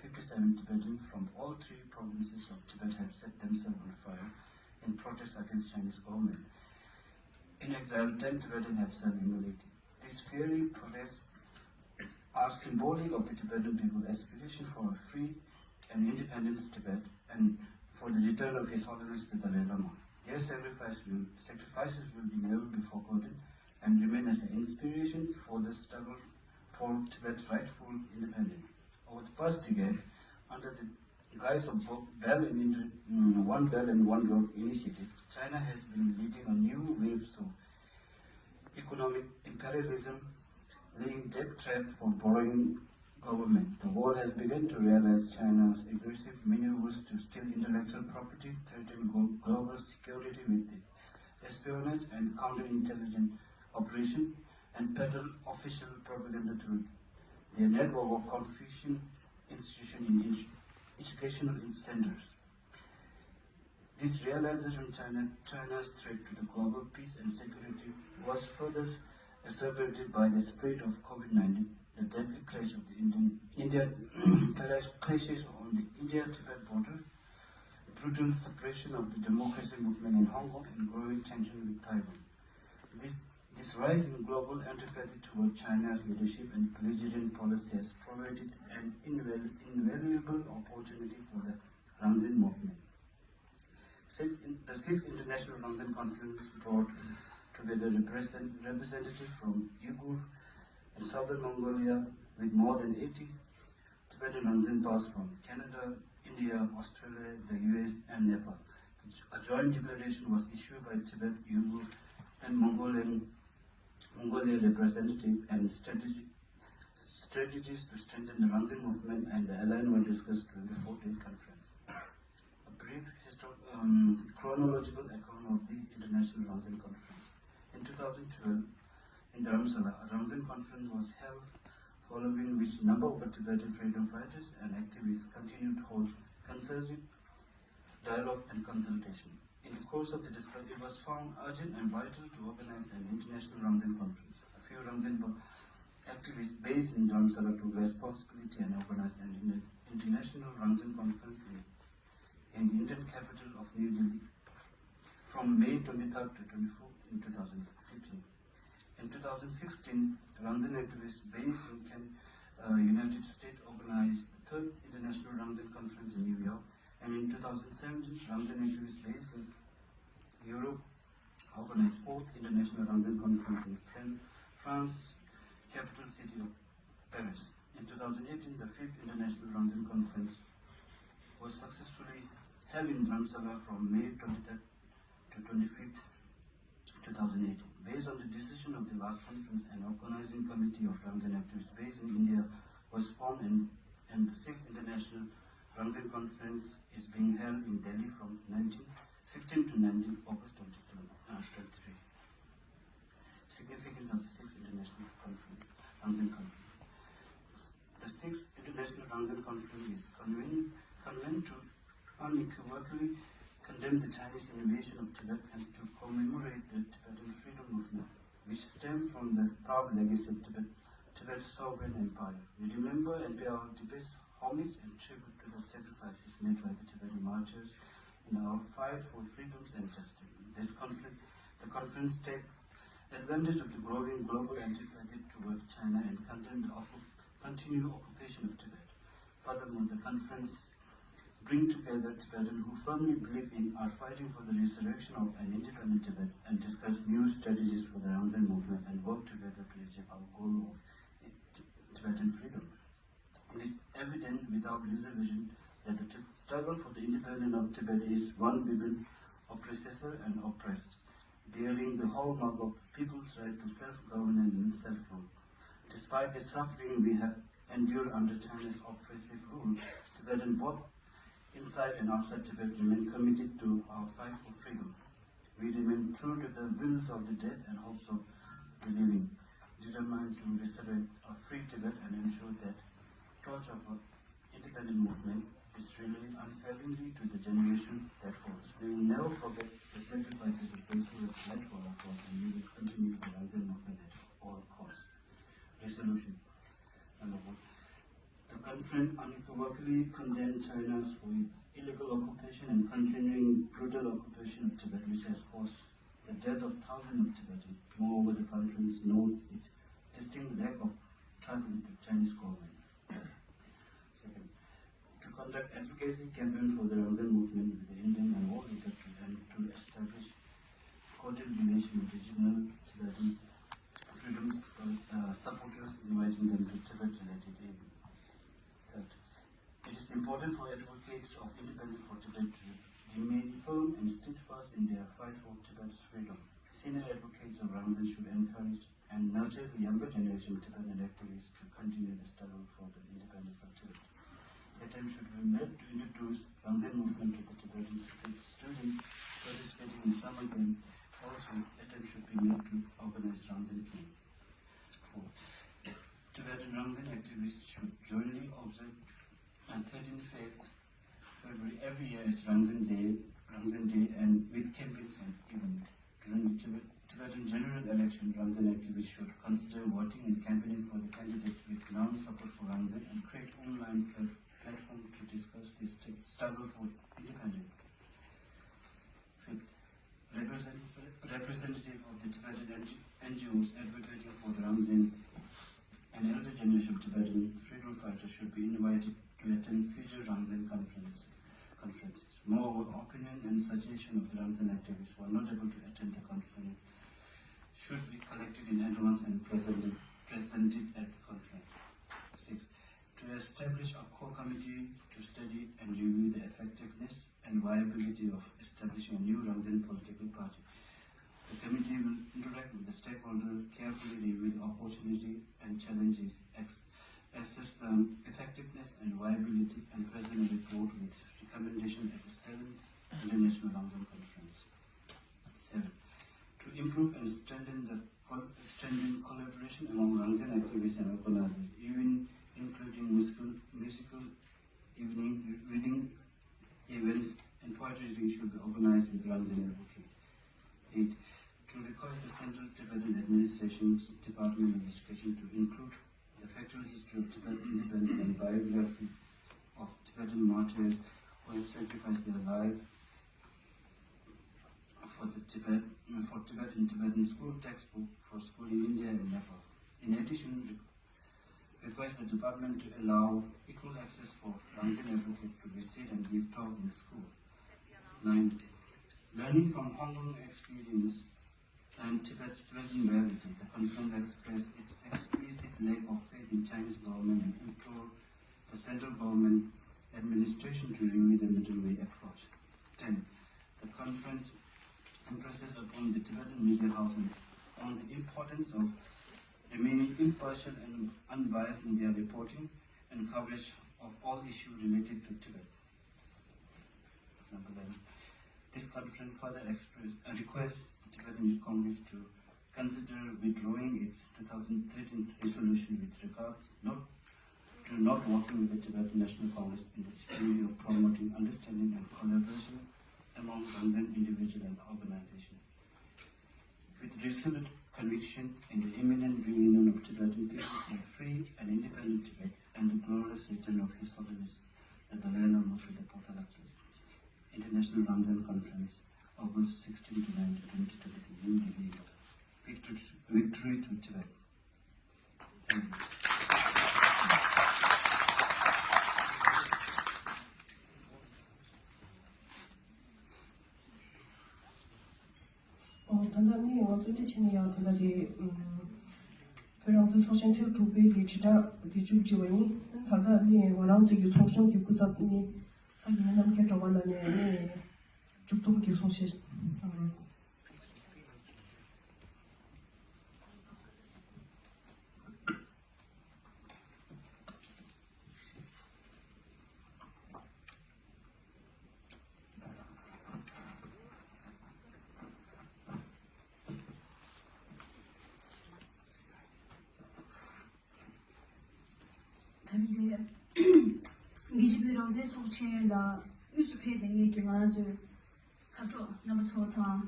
fifty-seven Tibetans from all three provinces of Tibet have set themselves on fire in protest against Chinese government. In exile, ten Tibetans have self-immolated. These fiery protests are symbolic of the Tibetan people's aspiration for a free and independent Tibet and for the return of His Holiness the Dalai Lama. Their sacrifice will, sacrifices will be never be forgotten and remain as an inspiration for the struggle for Tibet's rightful independence. Over the past decade, under the guise of Bo- Belt and Inter- mm, One Belt and One Road initiative, China has been leading a new wave of economic imperialism, laying debt trap for borrowing government. The world has begun to realize China's aggressive maneuvers to steal intellectual property, threaten glo- global security with espionage and counterintelligence operation, and peddle official propaganda through their network of Confucian institutions in edu- educational centers. This realization of China, China's threat to the global peace and security was further exacerbated by the spread of COVID nineteen, the deadly clash of the Indian, India clash, clashes on the India-Tibet border, brutal suppression of the democracy movement in Hong Kong, and growing tension with Taiwan. This, this rise in global antipathy toward China's leadership and belligerent policy has provided an invalu- invaluable opportunity for the Rangzen movement. Six in, the sixth International Rangzen Conference brought together represent, representatives from Uyghur and Southern Mongolia with more than eighty Tibetan Rangzen passed from Canada, India, Australia, the U S, and Nepal. A joint declaration was issued by Tibet, Uyghur, and Mongolian, Mongolian representative and strategy, strategies to strengthen the Rangzen movement and the alliance were discussed during the four-day conference. A brief histo- um, chronological account of the International Rangzen Conference. In two thousand twelve, in Dharamsala, a Rangzen conference was held, following which number of Tibetan freedom fighters and activists continued to hold concerted dialogue and consultation. In the course of the discussion, it was found urgent and vital to organize an international Rangzen conference. A few Rangzen activists based in Dharamsala took responsibility and organized an inter- international Rangzen conference in, in the Indian capital of New Delhi from May twenty-third to twenty-fourth in two thousand fifteen. In two thousand sixteen, Rangzen activists based in Can- uh, United States organized the third International Rangzen Conference in New York, and in two thousand seventeen, Rangzen activists based in Europe organized fourth International Rangzen Conference in Fran- France, capital city of Paris. In two thousand eighteen, the fifth International Rangzen Conference was successfully held in Dharamsala from May twenty-third to twenty-fifth, two thousand eighteen. Based on the decision of the last conference, an organizing committee of Rangzen activists based in India was formed, and, and the sixth International Rangzen Conference is being held in Delhi from nineteen, sixteen to nineteen August twenty twenty, uh, twenty-three. Significance of the sixth International Conference, Rangzen Conference. The sixth International Rangzen Conference is convened, convened to unequivocally condemn the Chinese invasion of Tibet and to commemorate the Tibetan freedom movement, which stemmed from the proud legacy of Tibet, Tibet's sovereign empire. We remember and pay our deepest homage and tribute to the sacrifices made by the Tibetan martyrs in our fight for freedoms and justice. This conflict, the conference take advantage of the growing global antipathy toward China and condemn the occup- continued occupation of Tibet. Furthermore, the conference bring together Tibetans who firmly believe in are fighting for the resurrection of an independent Tibet and discuss new strategies for the Rangzen movement and work together to achieve our goal of Tibetan freedom. It is evident without reservation that the Tib- struggle for the independence of Tibet is one between oppressor and oppressed, bearing the hallmark of people's right to self-governance and self-rule. Despite the suffering we have endured under China's oppressive rule, Tibetans both inside and outside Tibet remain committed to our fight for freedom. We remain true to the wills of the dead and hopes of the living, determined to resurrect a free Tibet and ensure that torch of independent movement is relayed unfailingly to the generation that follows. We will never forget the sacrifices of those who have died for our cause, and we will continue the Rangzen movement at all costs. Resolution. Conference unequivocally condemned China's for its illegal occupation and continuing brutal occupation of Tibet, which has caused the death of thousands of Tibetans. Moreover, the conference notes its distinct lack of trust in the Chinese government. Second, to conduct advocacy campaign for the Rangzen movement with the Indian and world leadership and to establish cordial relation with regional Tibetan freedom uh, supporters, inviting them to Tibet-related aid. Third, it is important for advocates of independence for Tibet to remain firm and steadfast in their fight for Tibet's freedom. Senior advocates of Rangzen should encourage and nurture the younger generation of Tibetan activists to continue the struggle for the independence of Tibet. The attempt should be made to introduce Rangzen movement to the Tibetan stu- students participating in summer camp. Also, attempt should be made to organize Rangzen camp. Four, Tibetan Rangzen activists should jointly observe the thirteenth Feb every, every year is Rangzen Day, Rangzen Day, and with campaigns and events. During the Tibet, Tibetan general election, Rangzen activists should consider voting and campaigning for the candidate with known support for Rangzen and create online plat- platform to discuss the state struggle for independence. Fifth, represent, representative of the Tibetan N G Os advocating for the Rangzen and elder generation of Tibetan freedom fighters should be invited to attend future Rangzen conference, conferences. Moreover, opinion and suggestion of the Rangzen activists who are not able to attend the conference should be collected in advance and presented, presented at the conference. Six, to establish a core committee to study and review the effectiveness and viability of establishing a new Rangzen political party. The committee will interact with the stakeholder, carefully review the opportunity and challenges, ex- assess the effectiveness and viability, and present a report with recommendation at the seventh International Rangzen Conference. Seven, to improve and strengthen the col- strengthen collaboration among Rangzen activists and organizers, even including musical musical evening, reading events, and poetry reading should be organized with Rangzen advocate. Eight, to request the Central Tibetan Administration's Department of Education to include the factual history of Tibet's independence and biography of Tibetan martyrs who have sacrificed their lives for the Tibet for Tibet in Tibetan school textbook for school in India and Nepal. In addition, re- request the department to allow equal access for Rangzen advocate to visit and give talk in the school. Nine, learning from Hong Kong experience and Tibet's present reality, the conference expressed its explicit lack of faith in Chinese government and implored the central government administration to review the middle way approach. Ten, the conference impresses upon the Tibetan media house and on the importance of remaining impartial and unbiased in their reporting and coverage of all issues related to Tibet. Number eleven. This conference further express a request to Tibetan Youth Congress to consider withdrawing its two thousand thirteen resolution with regard not to not working with the Tibetan National Congress in the spirit of promoting understanding and collaboration among Rangzen individual and organization. With resolute conviction in the imminent reunion of Tibetan people in free and independent Tibet and the glorious return of His Holiness the Dalai Lama to the Potala International Rangzen Conference, August sixteen to nineteen, twenty twenty-three, New Delhi. Victory, victory to Tibet. ཨོ། ད་ལྟ་ནི་ང་ཚོ་སླད་ཕྱིན་ནས་ཡང་ད་ལྟ་དེ་ཨུམ་བོད་རང་བཙན་ཚོགས་ཆེན་ཐེངས་དྲུག་པའི་གི་དྲིལ་བསྒྲགས་དེ་མཇུག་བསྒྲིལ་བ་ཡིན། ད་ལྟ་ནི་ང་རང་ཚོའི་གི་ཚོགས་ཆུང་གི་སྐུ་ཚབ་ནི་ཕ་གི་རྣམ་རྒྱལ་སྒྲོལ་དཀར་ལགས་ནས་ནི་མཇུག་སྡོམ་གྱི་གསུང་བཤད་གནང་རོགས། ད་རིང་འདིར་བོད་རང་བཙན་ཚོགས་ཆེན་ལ་དབུས་སུ་ཕེབས་བསྡད་མཁན་གྱི་ང་རང་ཚོའི་ཁ་དྲོ་རྣམ་པ་ཚོ་དང་།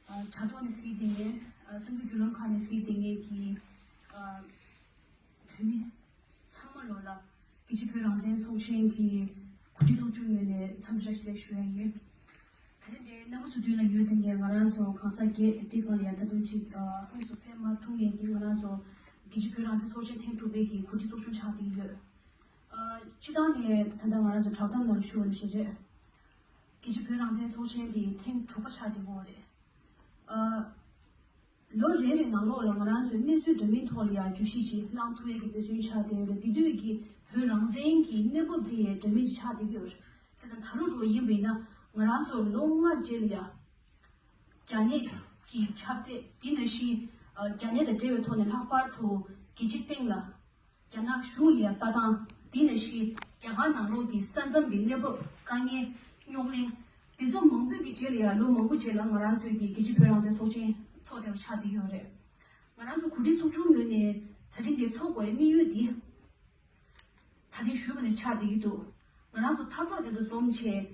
དྲ་ཐོག་ནས་གཟིགས་བསྡད་མཁན། གསར་འགྱུར་བརྒྱུད་ལམ་ཁག་ནས་གཟིགས་བསྡད་མཁན་གྱི་བོད་མི་ཚང་མ་ལོ་ལ། རྒྱལ་སྤྱིའི་བོད་རང་བཙན་ཚོགས་ཆེན་གྱི་གོ་སྒྲིག་ཚོགས་ཆུང་ངོས་ནས་འཚམས་འདྲི་བཀྲ་ཤིས་བདེ་ལེགས་ཞུ་ཡ་ཡིན། ད་རེས་འདིར་རྣམ་པ་ཚོའི་མདུན་ལ་ཡོད་བསྡད་མཁན་ང་རང་ཚོ་གང་ཟག་བརྒྱད་དེ་སྒང་ལ་ཡང་ད་དུང་ཅིག་ཨ་དངོས་སུ་ཕེབས་མ་ཐུབ་མཁན་གྱི་ང་རང་ཚོ་རྒྱལ་སྤྱིའི་བོད་རང་བཙན་ཚོགས་ཆེན་ཐེངས་དྲུག་པའི་གི་གོ་སྒྲིག་ཚོགས་ཆུང་ཆགས་བསྡད་ཀྱི་ཡོད། ཨ་སྤྱིར་བཏང་ནས་ད་ལྟ་ང་རང་ཚོ་བསྒྲགས་གཏམ་ནང་ལ་ཞུ་བ་ནང་བཞིན་རེད། རྒྱལ་སྤྱིའི་བོད་རང་བཙན་ཚོགས་ཆེན་དེ་ཐེངས་དྲུག་པ་ཆགས་བསྡད་ཡོད་རེད། ཨ། ལོ་རེ་རེ་ནང་ལོགས་ལ་ང་རང་ཚོས་གནས་ཚུལ་འདྲ་མིན་ཐོག་ལ་ཡང་བརྗོད་གཞི་ཅིག་བླངས་ཐུབ་ཡས་ཀྱི་འབད་བརྩོན་བྱས་བསྡད་ཡོད་རེད། དེ་དུས་ཀྱི་བོད་རང་བཙན་གྱི་གནས་བབ་དེ་འདྲ་མིན་ཅིག་ཆགས་བསྡད་ཀྱི་ཡོད་རེད། བྱས་ཙང་ད་ལོ་འགྲོ་བ་ཡིན་པ་ཡིན་ན་ང་རང་ཚོ་ལོ་ལྔ་རྗེས་ལ་ཡང་རྒྱ་ནད་ཀྱི་ཁྱབ་གདལ། དེ་ནང་བཞིན་རྒྱ་ནད་དང་འབྲེལ་བའི་ཐོག་ནས་ལྷག་པར་དུ་རྒྱལ་སྤྱིའི་སྟེང་ལ་རྒྱ་ནག་གཞུང་ལ་ཡང་ལྟ་སྟངས། དེ་ནང་བཞིན་རྒྱ་གར་ནང་ལོགས་ཀྱི་ས་མཚམས་ཀྱི་གནས་བབ། དཀའ་ངལ། རྙོག་གླེང་འདི་ཚོ་མང་པོ་གི་རྗེས་ལ་ཡང་ལོ་མང་པོ་རྗེས་ལ་ང་རང་ཚོའི་གི་རྒྱལ་སྤྱིའི་བོད་རང་བཙན་ཚོགས་ཆེན་ཚོགས་བསྡད་པ་ཆགས་བསྡད་ཡོད་རེད། ང་རང་ཚོ་གོ་སྒྲིག་ཚོགས་ཆུང་ངོས་ནས་ད་ཐེངས་འདི་ཚོགས་དགོས་པའི་དམིགས་ཡུལ་འདི། ད་ཐེངས་ཞུས་པ་ནས་ཆགས་བསྡད་ཀྱི་འདུག་ང་རང་ཚོ་འཐབ་གྲོགས་དེ་ཚོ་འཛོམས་བྱས།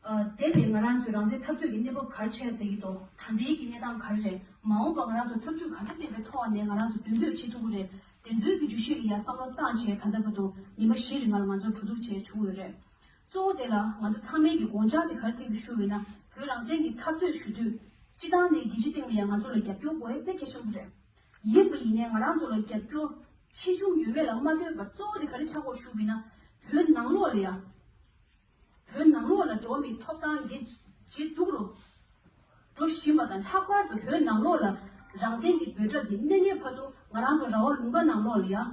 ཨ། འདས་པའི་ང་རང་ཚོའི་རང་བཙན་འཐབ་རྩོད་ཀྱི་གནས་བབ་ག་རེ་ཆགས་བསྡད་ཀྱི་འདུག་ད་ལྟའི་གི་གནས་སྟངས་ག་རེ་རེད། མ་འོངས་པ་ང་རང་ཚོ་འཐབ་ཇུས་ག་འདྲ་བསྟན་པའི་ཐོག་ནས་ང་རང་ཚོ་མདུན་སྐྱོད་བྱེད་ཐུབ་ཀྱི་རེད། དེ་ཚོའི་གི་བརྗོད་གཞི་ལ་ཡང་བསམ་བློ་བཏང་བྱས་ད་ལྟ་བར་དུ་ཉི་མ་བཞི་རིང་ལ་ང་ཚོ་གྲོས་བསྡུར་བྱས་བྱུང་ཡོད་རེད། གཙོ་བོ་དེ་ལ་ང་ཚོ་ཚང་མའི་གི་དགོངས་འཆར་དེ་ག་རེ་ཐད་ཀྱི་ཞུ་བས་ན། བོད་རང་བཙན་གྱི་འཐབ་རྩོད་ཞུ་དུས་སྤྱི་བཏང་ནས་རྒྱལ་སྤྱིའི་སྟེང་ལ་ཡང་ང་ཚོ་ལ་རྒྱབ་སྐྱོར་དགོས་ཡ་དཔེ་གལ་ཆེན་པོ་རེད། ཡིན་པ་ཡིན་ནའི་ང་རང་ཚོ་ལ་རྒྱབ་སྐྱོར་ཆེ་ཆུང་ཡོད་མེད་ལ་མ་ལྟོས་པར་གཙོ་བོ་དེ་ག་རེ་ཆགས་ཀྱི་ཞུ་བས་ན། བོད་ནང་ལོགས་ལ་ཡང་། བོད་ནང་ལོགས་ལ་འགྲོ་བ་མིའི་ཐོབ་ཐང་འདི་ཇེ་སྡུག་རུ་འགྲོ་བཞིན་པ་དང་། ལྷག་པར་དུ་བོད་ནང་ལོགས་ལ་རང་བཙན་གྱི་འབོད་སྒྲ་འདི་སྔ་ནས་བར་དུ་ང་རང་ཚོ་ར་བ་ལུང་པ་ནང་ལོགས་ལ་ཡང་།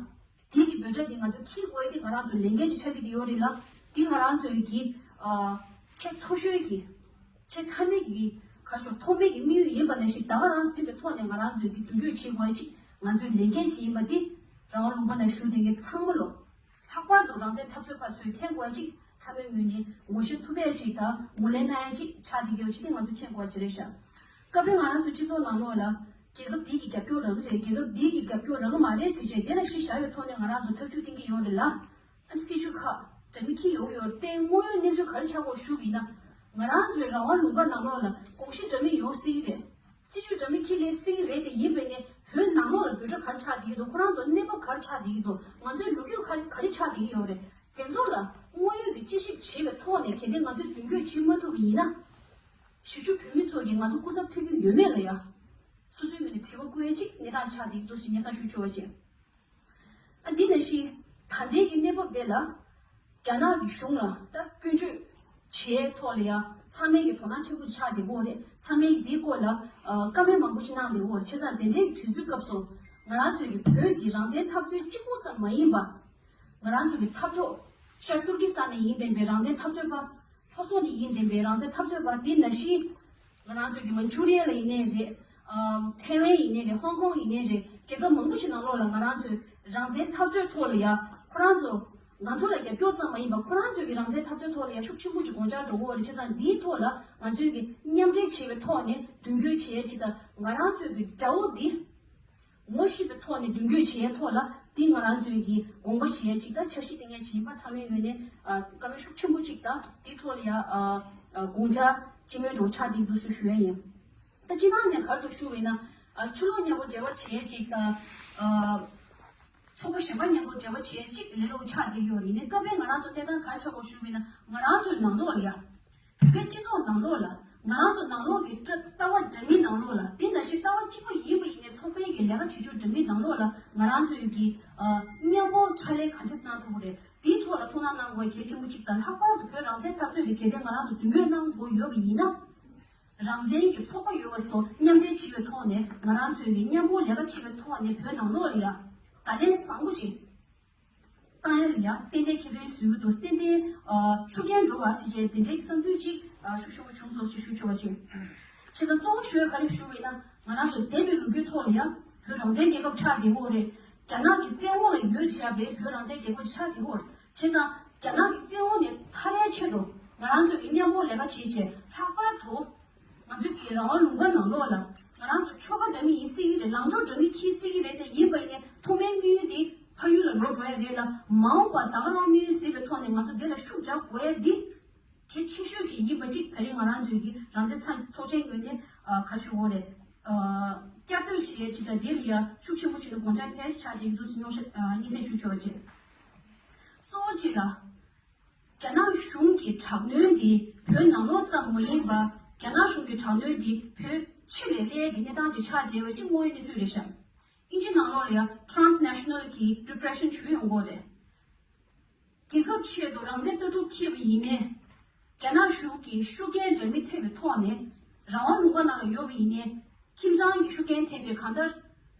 འདི་གི་འབོད་སྒྲ་འདི་ང་ཚོ་འཁྱེར་དགོས་ཡ་འདི་ང་རང་ཚོ་ལས་འགན་ཅིག་ཆགས་ཀྱི་ཡོད་རེད་ལ། འདི་ང་རང་ཚོའི་གི་ཨ་ཆེས་མཐོ་ཤོས་ཀྱི་ཆེས་མཐའ་མའི་གི་ག་ཤོག་ཐོག་མའི་གི་དམིགས་ཡུལ་ཡིན་པ་ནང་བཞིན་ད་ག་རང་ཟིན་པའི་ཐོག་ནས་ང་རང་ཚོའི་གི་མདུན་སྐྱོད་བྱེད་དགོས་ཡ་ཅིག་ང་ཚོའི་ལས་འགན་ཅིག་ཡིན་པ་འདི་ར་བ་ལུང་པ་ནང་བཞུགས་བསྡད་མཁན་ཚང་མ་ལོ། ལྷག་པར་དུ་རང་བཙན་འཐབ་རྩོད་པ་ཚོས་མཁྱེན་དགོས་ཡ་ཅིག་ཚང་མའི་ངོས་ནས་ངོ་ཤེས་ཐུབ་པ་ཅིག་དང་ངོས་ལེན་གནང་ཡ་ཅིག་ཆགས་བསྡད་ཀྱི་ཡོད་ཅེས་དེ་ང་ཚོ་མཁྱེན་དགོས་ཡ་ཅིག་རེད་ཤག་སྐབས་རེ་ང་རང་ཚོ་སྤྱི་ཚོགས་ནང་ལོགས་ལ་རྒྱལ་ཁབ་འདི་གི་རྒྱབ་སྐྱོར་རག་གི་རེད། རྒྱལ་ཁབ་འདི་གི་རྒྱབ་སྐྱོར་རག་གི་མ་རེད་ཟེར་བྱས་དེ་ལ་གཞི་བཞག་པའི་ཐོག་ནས་ང་རང་ཚོ་ཐབས་ཇུས་བསྟན་གྱི་ཡོད་རེད་ལ། ཨ་ནི་སྲིད་བྱུས་ཁག་འདྲ་མིན་འཁྱེར་ཡོང་གི་ཡོད་རེད་དེ། དངོས་ཡོད་གནས་ཚུལ་ག་རེ་ཆགས་ཀྱི་ཡོད་ཞུ་བ་ཡིན་ན། ང་རང་ཚོའི་ར་བ་ལུང་པ་ནང་ལོགས་ལ་དགོངས་གཞི་འདྲ་མིན་ཡོང་སྲིད་ཀྱི་རེད། སྲིད་བྱུས་འདྲ་མིན་འཁྱེར་སླེབས་སྲིད་ཀྱི་རེད་དེ། ཡིན་པས་ནས་བོད་ནང་ལོགས་ལ་འབོད་སྒྲ་ག་རེ་ཆགས་བསྡད་ཀྱི་འདུག་ཁོ་རང་ཚོ་གནས་བབ་ག་རེ་ཆགས་བསྡད་ཀྱི་འདུག་ང་ཚོའི་ལོ་རྒྱུས་ག་རེ་ག་རེ་ཆགས་བསྡད་ཀྱི་ཡོད་རེད། དེ་ཚོ་ལ་དངོས་ཡོད་ཀྱི་དཔྱད་ཞིབ་བྱེད་པའི་ཐོག་ནས་གལ་ཏེ་ང་ཚོས་མདུན་སྐྱོད་བྱེད་མ་ཐུབ་པ་ཡིན་ན། གཞིས་བཞུགས་བོད་མི་ཚོ་གིས་ང་ཚོ་སྐུ་ཚབ་ཐུབ་རྒྱུ་ཡོད་མེད་ལ་ཡ། སོ་སོའི་ངོས་ནས་དྲི་བ་བཀོད་ཡ་ཅིག་གནས་སྟངས་ཆགས་བསྡད་ཀྱི་འདུག་ཟེར་སྙན་སེང་ཞུ་ཆོག་པ་བྱས། ཨ་འདི་ནང་བཞིན་ད་ལྟའི་གི་གནས་བབ་དེ་ལ་རྒྱ་ནག་གི་གཞུང་ལ་ད་སྐྱོན་བརྗོད་བྱེད་ཐོག་ལ་ཡ་ཚང་མས་ཀྱི་དོ་སྣང་ཆེན་པོ་ཆགས་བསྡད་ཡོད་རེད། ཚང་མས་ཀྱི་འདིའི་སྐོར་ལ་ཨ་བཀའ་མོལ་མང་པོ་ཞིག་གནང་བསྡད་ཡོད་རེད། བྱས་ཙང་དེ་འདྲའི་དུས་ཚོད་སྐབས་སུ་ང་རང་ཚོའི་གི་བོད་ཀྱི་རང་བཙན་འཐབ་རྩོད་གཅིག་པུ་ཙམ་མ་ཡིན་པ། ང་རང་ཚོའི་གི་འཐབ་ཕྱོགས་ཤར་ཏུར་ཀི་སི་ཐན་ནས་ཡིན་བསྡད་པའི་རང་བཙན་འཐབ་རྩོད་པ། ལྷོ་སོག་ནས་ཡིན་བསྡད་པའི་རང་བཙན་འཐབ་རྩོད་པ་འདི་ནང་བཞིན། ང་རང་ཚོའི་གི་མན་ཆུ་རི་ཡ་ལ་ཡིན་ནའི་རེད། ཨ་ཐའེ་ཝན་ཡིན་ནའི་རེད། ཧོང་ཀོང་ཡིན་ནའི་རེད། རྒྱལ་ཁབ་མང་པོ་ཞིག་ནང་ལོགས་ལ་ང་རང་ཚོའི་རང་བཙན་འཐབ་རྩོད་ཐོག་ལ་ཡ་ཁོ་རང་ཚོ་ང་ཚོ་ལ་རྒྱབ་སྐྱོར་ཙམ་མ་ཡིན་པ་ཁོ་རང་ཚོའི་གི་རང་བཙན་འཐབ་རྩོད་ཐོག་ལ་ཡ་ཤུགས་ཆེན་པོ་ཅིག་དགོངས་འཆར་འགྲོ་གི་ཡོད་རེད། བྱས་ཙང་འདིའི་ཐོག་ལ་ང་ཚོའི་གི་མཉམ་འབྲེལ་བྱེད་པའི་ཐོག་ནས་མདུན་སྐྱོད་བྱེད་ཡ་ཅིག་དང་། ང་རང་ཚོའི་གི་དགྲ་བོ་འདི་ངོ་ཤེས་པའི་ཐོག་ནས་མདུན་སྐྱོད་བྱེད་ཡའི་ཐོག་ལ་འདི་ང་རང་ཚོའི་གི་དགོངས་པ་བཞེས་ཡ་ཅིག་དང་འཆར་གཞི་བཏིང་ཡ་ཅིག་ཡིན་པ་ཚང་མའི་ངོས་ནས་ཨ་བཀའ་མོལ་ཤུགས་ཆེན་པོ་ཅིག་དང་འདིའི་ཐོག་ལ་ཡ་ཨ་ཨ་དགོངས་འཆར་ཅི་མོལ་འགྲོ་ཆགས་འདི་འདུག་སེ་ཞུ་ཡ་ཡིན། ད་སྤྱི་བཏང་ནས་ག་རེ་འདུག་ཞུ་བས་ན། ཨ་ཕྱི་ལོགས་མཉམ་པོ་འབྲེལ་བ་བྱེད་ཡ་ཅིག་དང་། ཨ་ཚོགས་པ་གཞན་པ་མཉམ་པོ་འབྲེལ་བ་བྱེད་ཡ་ཅིག་ལས་སླ་པོ་ཆགས་བསྡད་ཡོད་རེད། ཡིན་ནའི་སྐབས་རེ་ང་རང་ཚོ་གནས་སྟངས་ག་རེ་ཆགས་ཀྱི་ཡོད་ཞུ་བས་ན། ང་རང་ཚོའི་ནང་ལོགས་ལ་ཡ། བོད་པའི་སྤྱི་ཚོགས་ནང་ལོགས་ལ། ང་རང་ཚོ་ནང་ལོགས་ཀྱི་ལྟ་ལྟ་བ་འདྲ་མིན་ནང་ལོགས་ལ། དེ་ནང་བཞིན་ལྟ་བ་གཅིག་པ་ཡིན་པ་ཡིན་ནའི་ཚོགས་པའི་གི་ལས་ཀ་བྱེད་ཕྱོགས་འདྲ་མིན་ནང་ལོགས་ལ་ང་རང་ཚོའི་གི་ཨ་མཉམ་པོ་ཕྱག་ལས་ག་འདྲས་གནང་ཐུབ་ཀྱི་རེད། དེའི་ཐོག་ལ་ཐུགས་སྣང་གནང་དགོས་གལ་ཆེན་པོ་གཅིག་དང་། ལྷག་པར་དུ་བོད་རང་བཙན་འཐབ་རྩོད་ལ་གལ་ཏེ་ང་རང་ཚོ་མདུན་སྐྱོད་གནང་དགོས་ཡོད་པ་ཡིན་ན། རང་བཙན་གྱི་ཚོགས་པ་ཡོད་པ་ཚོ་མཉམ་འབྲེལ་བྱེད་པའི་ཐོག་ནས་ང་རང་ཚོའི་གི་མཉམ་པོ་ལས་ཀ་བྱེད་པའི་ཐོག་ནས་བོད་ནང་ལོགས་ལ་ཡ་བརྡ་ལན་བཟང་པོ་ཅིག་བཏང་ཡ་ལ་ཡ་ཏན་ཏན་ཁེ་ཕན་བཟོ་གི་འདུག་ཏན་ཏན་ཨ་ཤུགས་རྐྱེན་འགྲོ་བ་ཞེས་བྱས་དེ་འདྲའི་བསམ་ཚུལ་ཅིག་ཨ་ཤུགས་ཆེན་པོ་བྱུང་སོང་ཞེས་ཞུ་ཆོག་པ་ཅིག་བྱས་ཙང་གཙོ་བོ་ཞུ་ཡ་ག་རེ་ཞུ་བས་ན། ང་རང་ཚོ་འདས་པའི་ལོ་རྒྱུས་ཐོག་ལ་ཡ་བོད་རང་བཙན་རྒྱལ་ཁབ་ཆགས་བསྡད་ཡོད་རེད། རྒྱ་ནག་གི་བཙན་འོག་ལ་ཡོད་བཞག་པའི་བོད་རང་བཙན་རྒྱལ་ཁབ་ཆགས་བསྡད་ཡོད་རེད། བྱས་ཙང་རྒྱ་ནག་གི་བཙན་འོག་ནས་ཐར་ཡའི་ཆེད་དུ་ང་རང་ཚོ་གིས་མཉམ་པོ་ལས་ཀ་བྱས་བྱས། ལྷག་པར་དུ་ང་ཚོའི་གི་རང་དབང་ལུང་པ་ནང་ལོགས་ལ་ང་རང་ཚོ་ཆོལ་ཁ་འདྲ་མིན་ཡིན་སྲིད་ཀྱི་རེད། ལངས་ཕྱོགས་འདྲ་མིན་འཁྱེར་སྲིད་ཀྱི་རེད། དེ་ཡིན་པ་ཡིན་ནའི་ཐོག་མའི་དམིགས་ཡུལ་དེ་ཕ་ཡུལ་ལ་ལོག་འགྲོ་ཡ་རེད་ལ། མ་འོངས་པ་ད་ག་རང་དམིགས་ཡུལ་ཟིན་པའི་ཐོག་ནས་ང་ཚོ་འདི་ལ་ཤུགས་རྒྱག་དགོས་ཡ་འདི་གལ་ཆེ་ཤོས་ཅིག་ཡིན་པ་ཅིག་ད་རེས་ང་རང་ཚོའི་གི་རང་བཙན་ཚོགས་ཆེན་ངོས་ནས་ཨ་ག་རེ་ཞུ་དགོས་རེད། ཨ་བསྐྱར་ཟློས་བྱེད་ཡ་ཅིག་དང་། འདི་ལ་ཡ་ཤུགས་ཆེན་པོ་བྱས་ནས་དགོངས་འཆར་ཕེབས་ཆགས་ཀྱི་འདུག་ཟེར་སྙན་སེང་ཞུ་ཆོག་པ་བྱས། གཙོ་བོ་ གཅིག་ལ། རྒྱ་ནག་གཞུང་གི་དྲག་གནོན་འདི་བོད་ནང་ལོགས་ཙམ་མ་ཡིན་པར། རྒྱ་ནག་གཞུང་གི་དྲག་གནོན་འདི་བོད་ཕྱི་ལ་སླེབས་ཀྱི་གནས་སྟངས་ཅིག་ཆགས་བསྡད་པ་ཅིག་དངོས་ཡོད་གནས་ཚུལ་རེད་ཤག་ཨིན་ཇི་ནང་ལོགས་ལ་ཡང་transnational གི་repression བྱུང་ཡོང་གི་རེད། རྒྱལ་ཁབ་ཆེད་དུ་རང་བཙན་ལྟ་གྲུབ་འཁྱེར་བ་ཡིན་ནའི། རྒྱ་ནག་གཞུང་གིས་ཤུགས་རྐྱེན་འདྲ་མིན་ཐེབས་པའི་ཐོག་ནས། རང་དབང་ལུང་པ་ནང་ལ་ཡོད་པ་ཡིན་ནའི། ཁྱིམ་ཚང་གི་ཤུགས་རྐྱེན་ཐེབས་བྱས། གང་ལྟར་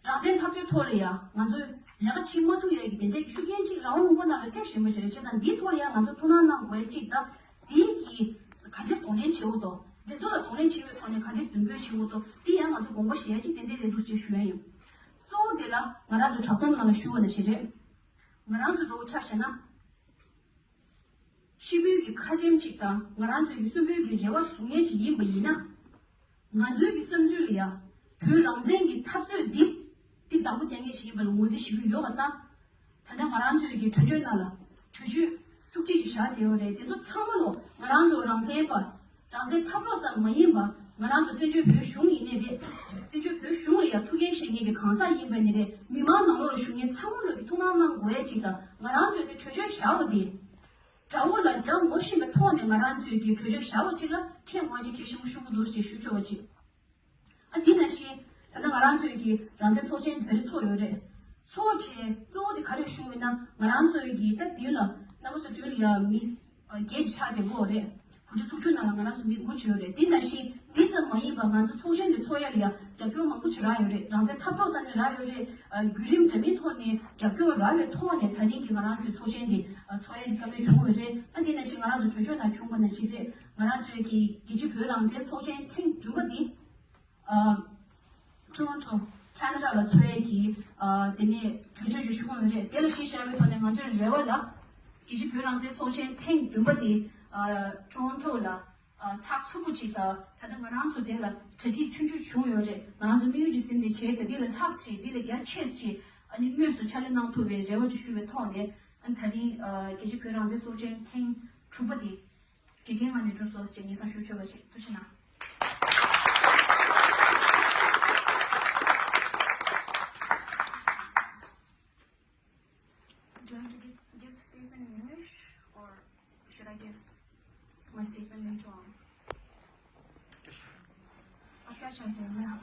རང་བཙན་འཐབ་རྩོད་ཐོག་ལ་ཡང་ང་ཚོས་ལས་ཀ་བྱེད་མ་ཐུབ་ཡས་ཀྱི་དེ་འདྲའི་ཤུགས་རྐྱེན་ཅིག་རང་དབང་ལུང་པ་ནང་ལ་སྤྲད་བཞིན་པ་ཞིག་རེད། བྱས་ཙང་འདིའི་ཐོག་ལ་ཡང་ང་ཚོ་ཐུགས་སྣང་གནང་དགོས་ཡས་ཅིག་དང་། འདི་གི་ག་འདྲས་གདོང་ལེན་བྱེད་དགོས་དོ། འདི་ཚོ་ལ་གདོང་ལེན་བྱེད་པའི་ཐོག་ནས་ག་འདྲས་མདུན་སྐྱོད་བྱེད་དགོས་དོ། འདི་ཡང་ང་ཚོ་དགོངས་པ་བཞེས་ཡས་ཅིག་ཏན་ཏན་རེད་འདུག་ཅེས་ཞུ་ཡས་ཡིན། གཙོ་བོ་དེ་ལ་ང་རང་ཚོ་བསྒྲགས་གཏམ་ནང་ལ་ཞུ་བ་ནང་བཞིན་རེད། ང་རང་ཚོ་འདྲ་བོ་ཆ་བཞག་ན། ཤི་བོའི་གི་ཁ་ཆེམས་གཅིག་དང་། ང་རང་ཚོའི་གི་གསོན་པོའི་གི་རེ་བ་བཟུང་མཁན་ཅིག་ཡིན་པ་ཡིན་ན། ང་ཚོའི་གི་བསམ་ཚུལ་ལ་ཡ། བོད་རང་བཙན་གྱི་འཐབ་རྩོད་འདི། འདི་བདག་པོ་རྒྱག་མཁན་ཞིག་ཡིན་པ་ལ་ངོས་འཛིན་ཞུ་གི་ཡོད་པ་དང་། ད་ལྟ་ང་རང་ཚོའི་གི་གྲོས་ཆོད་ནང་ལ། གྲོས་ཆོད་བཅུ་གཅིག་ཅིག་བཞག་བསྡད་ཡོད་རེད། དེ་ཚོ་ཚང་མ་ལོ་ང་རང་ཚོ་རང་བཙན་པ། རང་བཙན་འཐབ་གྲོགས་ཙམ་མ་ཡིན་པ། ང་རང་ཚོ་བཙན་བྱོལ་བོད་གཞུང་ཡིན་ནའི་རེད། བཙན་བྱོལ་བོད་གཞུང་ལ་ཡང་ཐུགས་འགན་བཞེས་མཁན་གྱི་གང་ཟག་ཡིན་པ་ནི་རེད། མི་མང་ནང་ལོགས་ལ་བཞུགས་མཁན་ཚང་མ་ལོ་གི་ཐུགས་སྣང་གནང་དགོས་ཡ་ཅིག་དང་། ང་རང་ཚོས་ཀྱི་གྲོས་ཆོད་བཞག་པ་དེ། དགྲ་བོ་ལ་དགྲ་ངོ་ཤེས་པའི་ཐོག་ནས་ང་རང་ཚོས་ཀྱི་གྲོས་ཆོད་བཞག་པ་ཅིག་ལ་ཁྱེད་ངོ་ཅིག་ཁྱེད་ཤུགས་ཤུགས་འདུག་ཞེས་ཞུ་ཆོག་པ་ཅིག་ཨ། དེ་ནང་བཞིན་ད་ལྟ་ང་རང་ཚོའི་གི་རང་བཙན་ཚོགས་ཆེན་ད་རེས་ཚོགས་ཡོད་རེད། ཚོགས་ཆེན་གཙོ་བོ་དེ་ག་རེ་ཞུ་ཡིན་ན། ང་རང་ཚོའི་གི་ད་མདུན་ལ་རྣམ་པ་ཚོ་མདུན་ལ་ཡ་མི་བརྒྱད་ཅིག་ཆགས་བསྡད་ཡོད་རེད། བོད་ཕྲུག་ཚོགས་ཆུང་ནང་ལ་ང་རང་ཚོ་མི་དགུ་ཅིག་ཡོད་རེད། དེ་ནང་བཞིན་འདི་ཙམ་མ་ཡིན་པར་ང་ཚོ་ཚོགས་ཆེན་འདི་ཚོགས་ཡ་ལ་ཡ་རྒྱབ་སྐྱོར་མང་པོ་ཅིག་རག་ཡོད་རེད། རང་བཙན་འཐབ་གྲོགས་ས་ནས་རག་ཡོད་རེད། ཨ། བརྒྱུད་རིམ་འདྲ་མིན་ཐོག་ནས་རྒྱབ་སྐྱོར་རག་པའི་ཐོག་ནས་ད་རིང་གི་ང་རང་ཚོའི་ཚོགས་ཆེན་འདི་ཚོགས་ཡ་གི་བཀའ་མོལ་བྱུང་ཡོད་རེད། ཨ། དེ་ནང་བཞིན་ང་རང་ཚོ་གྲོས་ཆོད་ནང་བྱུང་བ་ནང་བཞིན་རེད། ང་རང་ཚོའི་གི་རྒྱལ་སྤྱིའི་བོད་རང་བཙན་ཚོགས་ཆེན་ཐེངས་བདུན་པ་འདི། ཨ། Toronto Canada ལ་ཚོགས་ཡས་ཀྱི། ཨ། དེ་ནས་གྲོས་ཆོད་ཅིག་ཞུ་གི་ཡོད་རེད། དེ་ལ་གཞི་བཞག་པའི་ཐོག་ནས་ང་ཚོས་རེ་བ་ལ། རྒྱལ་སྤྱིའི་བོད་རང་བཙན་ཚོགས་ཆེན་ཐེངས་བདུན་པ་དེ། ཨ། Toronto ལ། ཨ། ཚགས་ཚུད་པོ་ཅིག་དང་། ད་ལྟ་ང་རང་ཚོ་དེ་ལ་གྲ་སྒྲིག་ཆུང་ཆུང་བྱུང་ཡོད་རེད། ང་རང་ཚོ་དམིགས་ཡུལ་ཅིག་ཟིན་ཏེ་བྱས། ད་འདི་ལས་ལྷག་ཅིག་འདི་ལས་རྒྱ་ཆེ་ཅིག་ཨ་ནི་དངོས་སུ་ཕྱག་ལས་གནང་ཐུབ་པའི་རེ་བ་ཅིག་ཞུ་བའི་ཐོག་ནས། ཨ་ནི་ད་རིང་། ཨ། རྒྱལ་སྤྱིའི་བོད་རང་བཙན་ཚོགས་ཆེན་ཐེངས་དྲུག་པ་དེ། དགེ་རྒན་ང་ནས་གྲུབ་སོང་ཞེས་ངེས་གསང་ཞུ་ཆོག་པ་ཞིག་ཐུགས་རྗེ་གནང་། Do I have to give, give statement in English, or should I give my statement in Tongva? I've got something now.